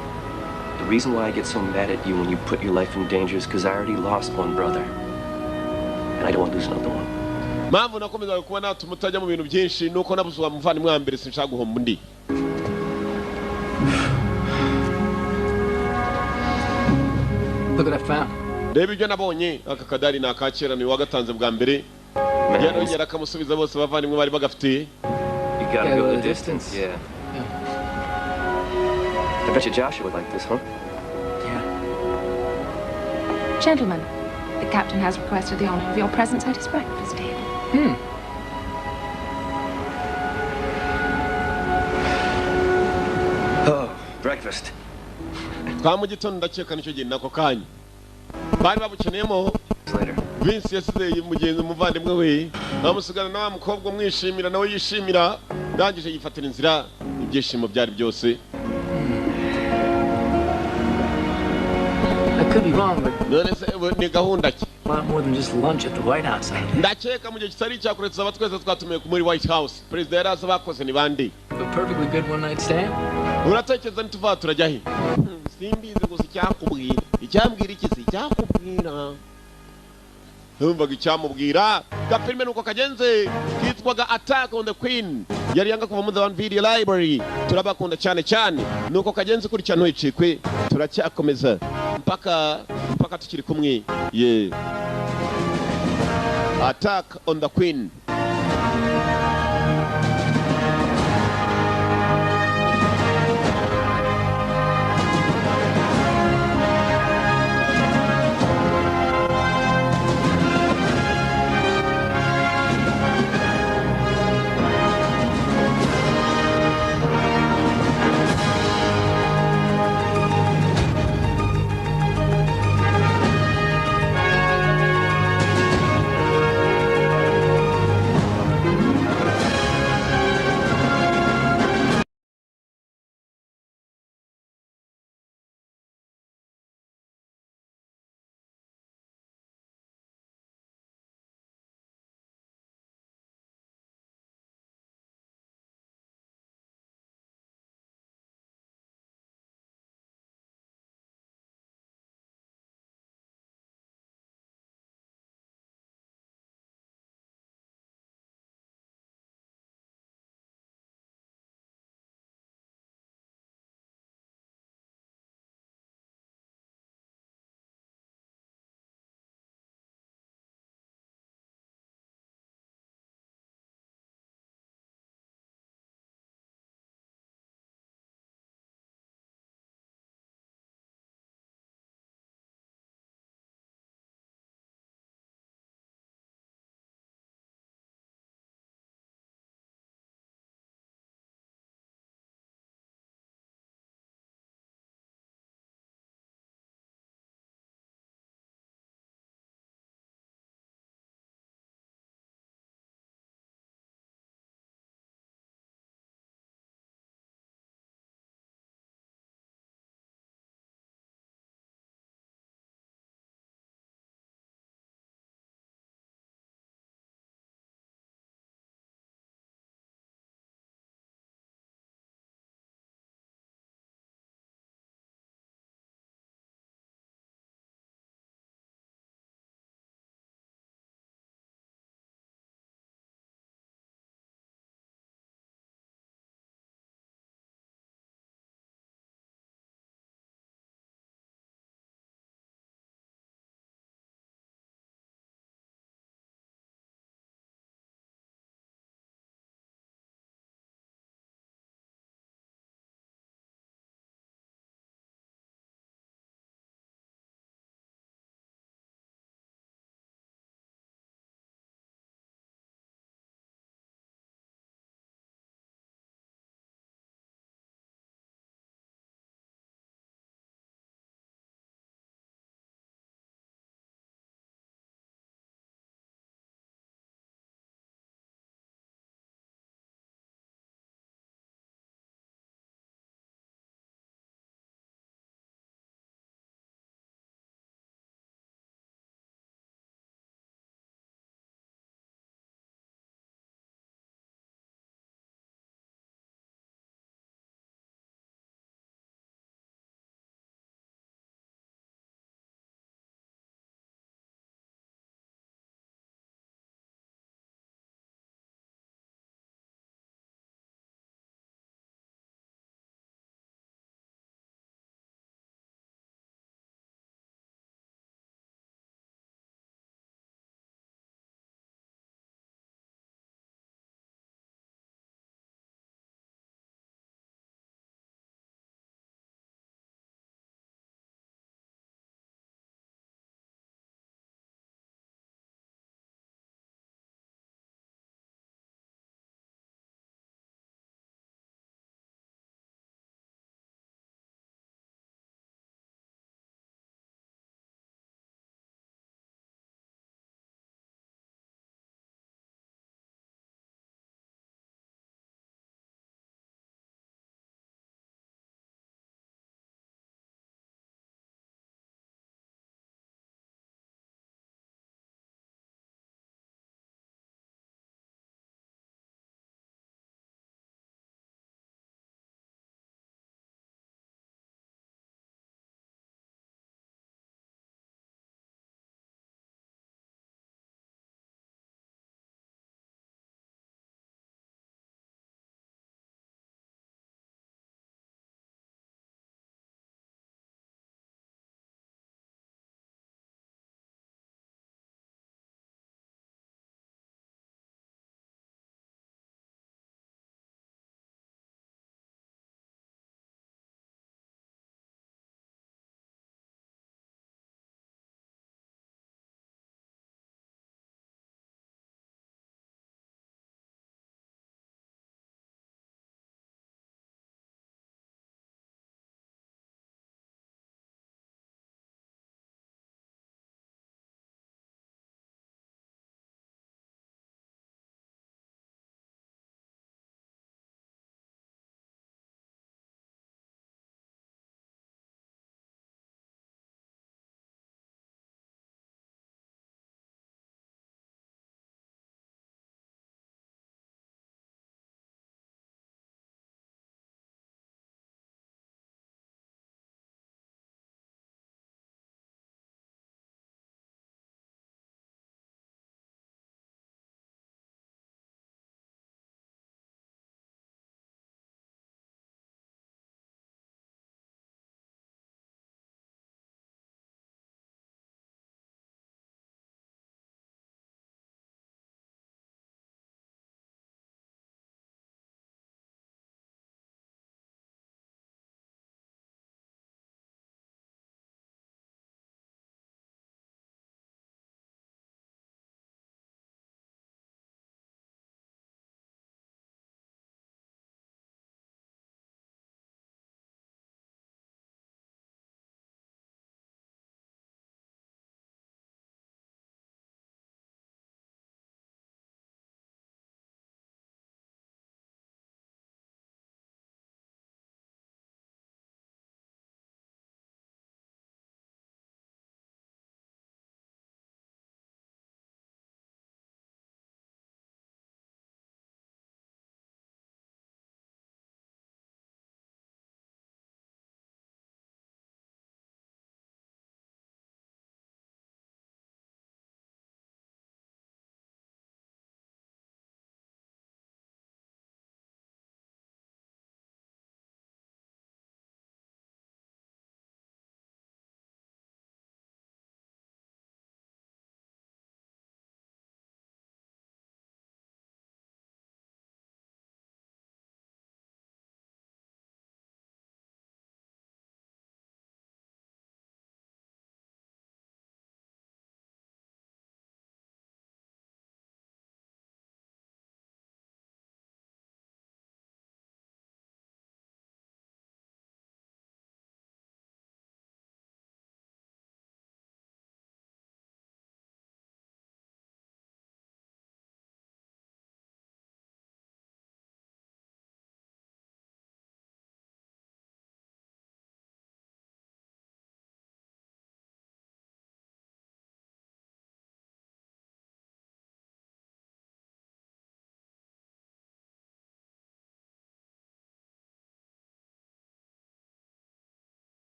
D: the reason why I get so mad at you when you put your life in danger is because I already lost one brother. And I don't want to lose another one.
A: Mpamvu nakomezaga kuba natuma utajya mu bintu byinshi nuko nabuze uwa muvandimwe wa mbere sinshaka guhomba undi.
E: Look what I found.
A: Reba ibyo nabonye. Aka kadari ni akakera ni wagatanze bwa mbere. Yarongera akamusubiza bose bavandimwe bari bagafite.
D: You gotta go the distance. Yeah. I bet you Joshua would like this, huh?
E: Yeah.
F: Gentlemen, the The captain has requested the honor of your presence at his breakfast table.
D: Oh, breakfast.
A: Twa mu gitondo, ndakeka nicyo gihe nako kanya bari babukeneyemo. Vince yasize mugenzi, umuvandimwe we, amusigana na wa mukobwa umwishimira, nawe yishimira. Ndangije yifatira inzira, ibyishimo byari byose.
E: I could be wrong, but
A: None se ubu ni gahunda ki?
E: a lot more than just lunch at the White House.
A: Ndakeka mu gihe kitari icyakure tuzaba twese twatumiwe muri White House. Perezida yari azi abakoze ni bande.
E: A perfectly good one night stand.
A: Uratekereza nituva turajya he? Simbizi gusa icyakubwira, icyambwira iki si icyakubwira, numvaga icyamubwira. Gafilime nuko kagenze, kitwaga Attack on the Queen, yari yanga kuva muri The One Video Library. Turabakunda cyane cyane, nuko kagenze. Kurikira, ntuyicikwe, turacyakomeza mpaka mpaka tukiri kumwe ye. Attack on the Queen.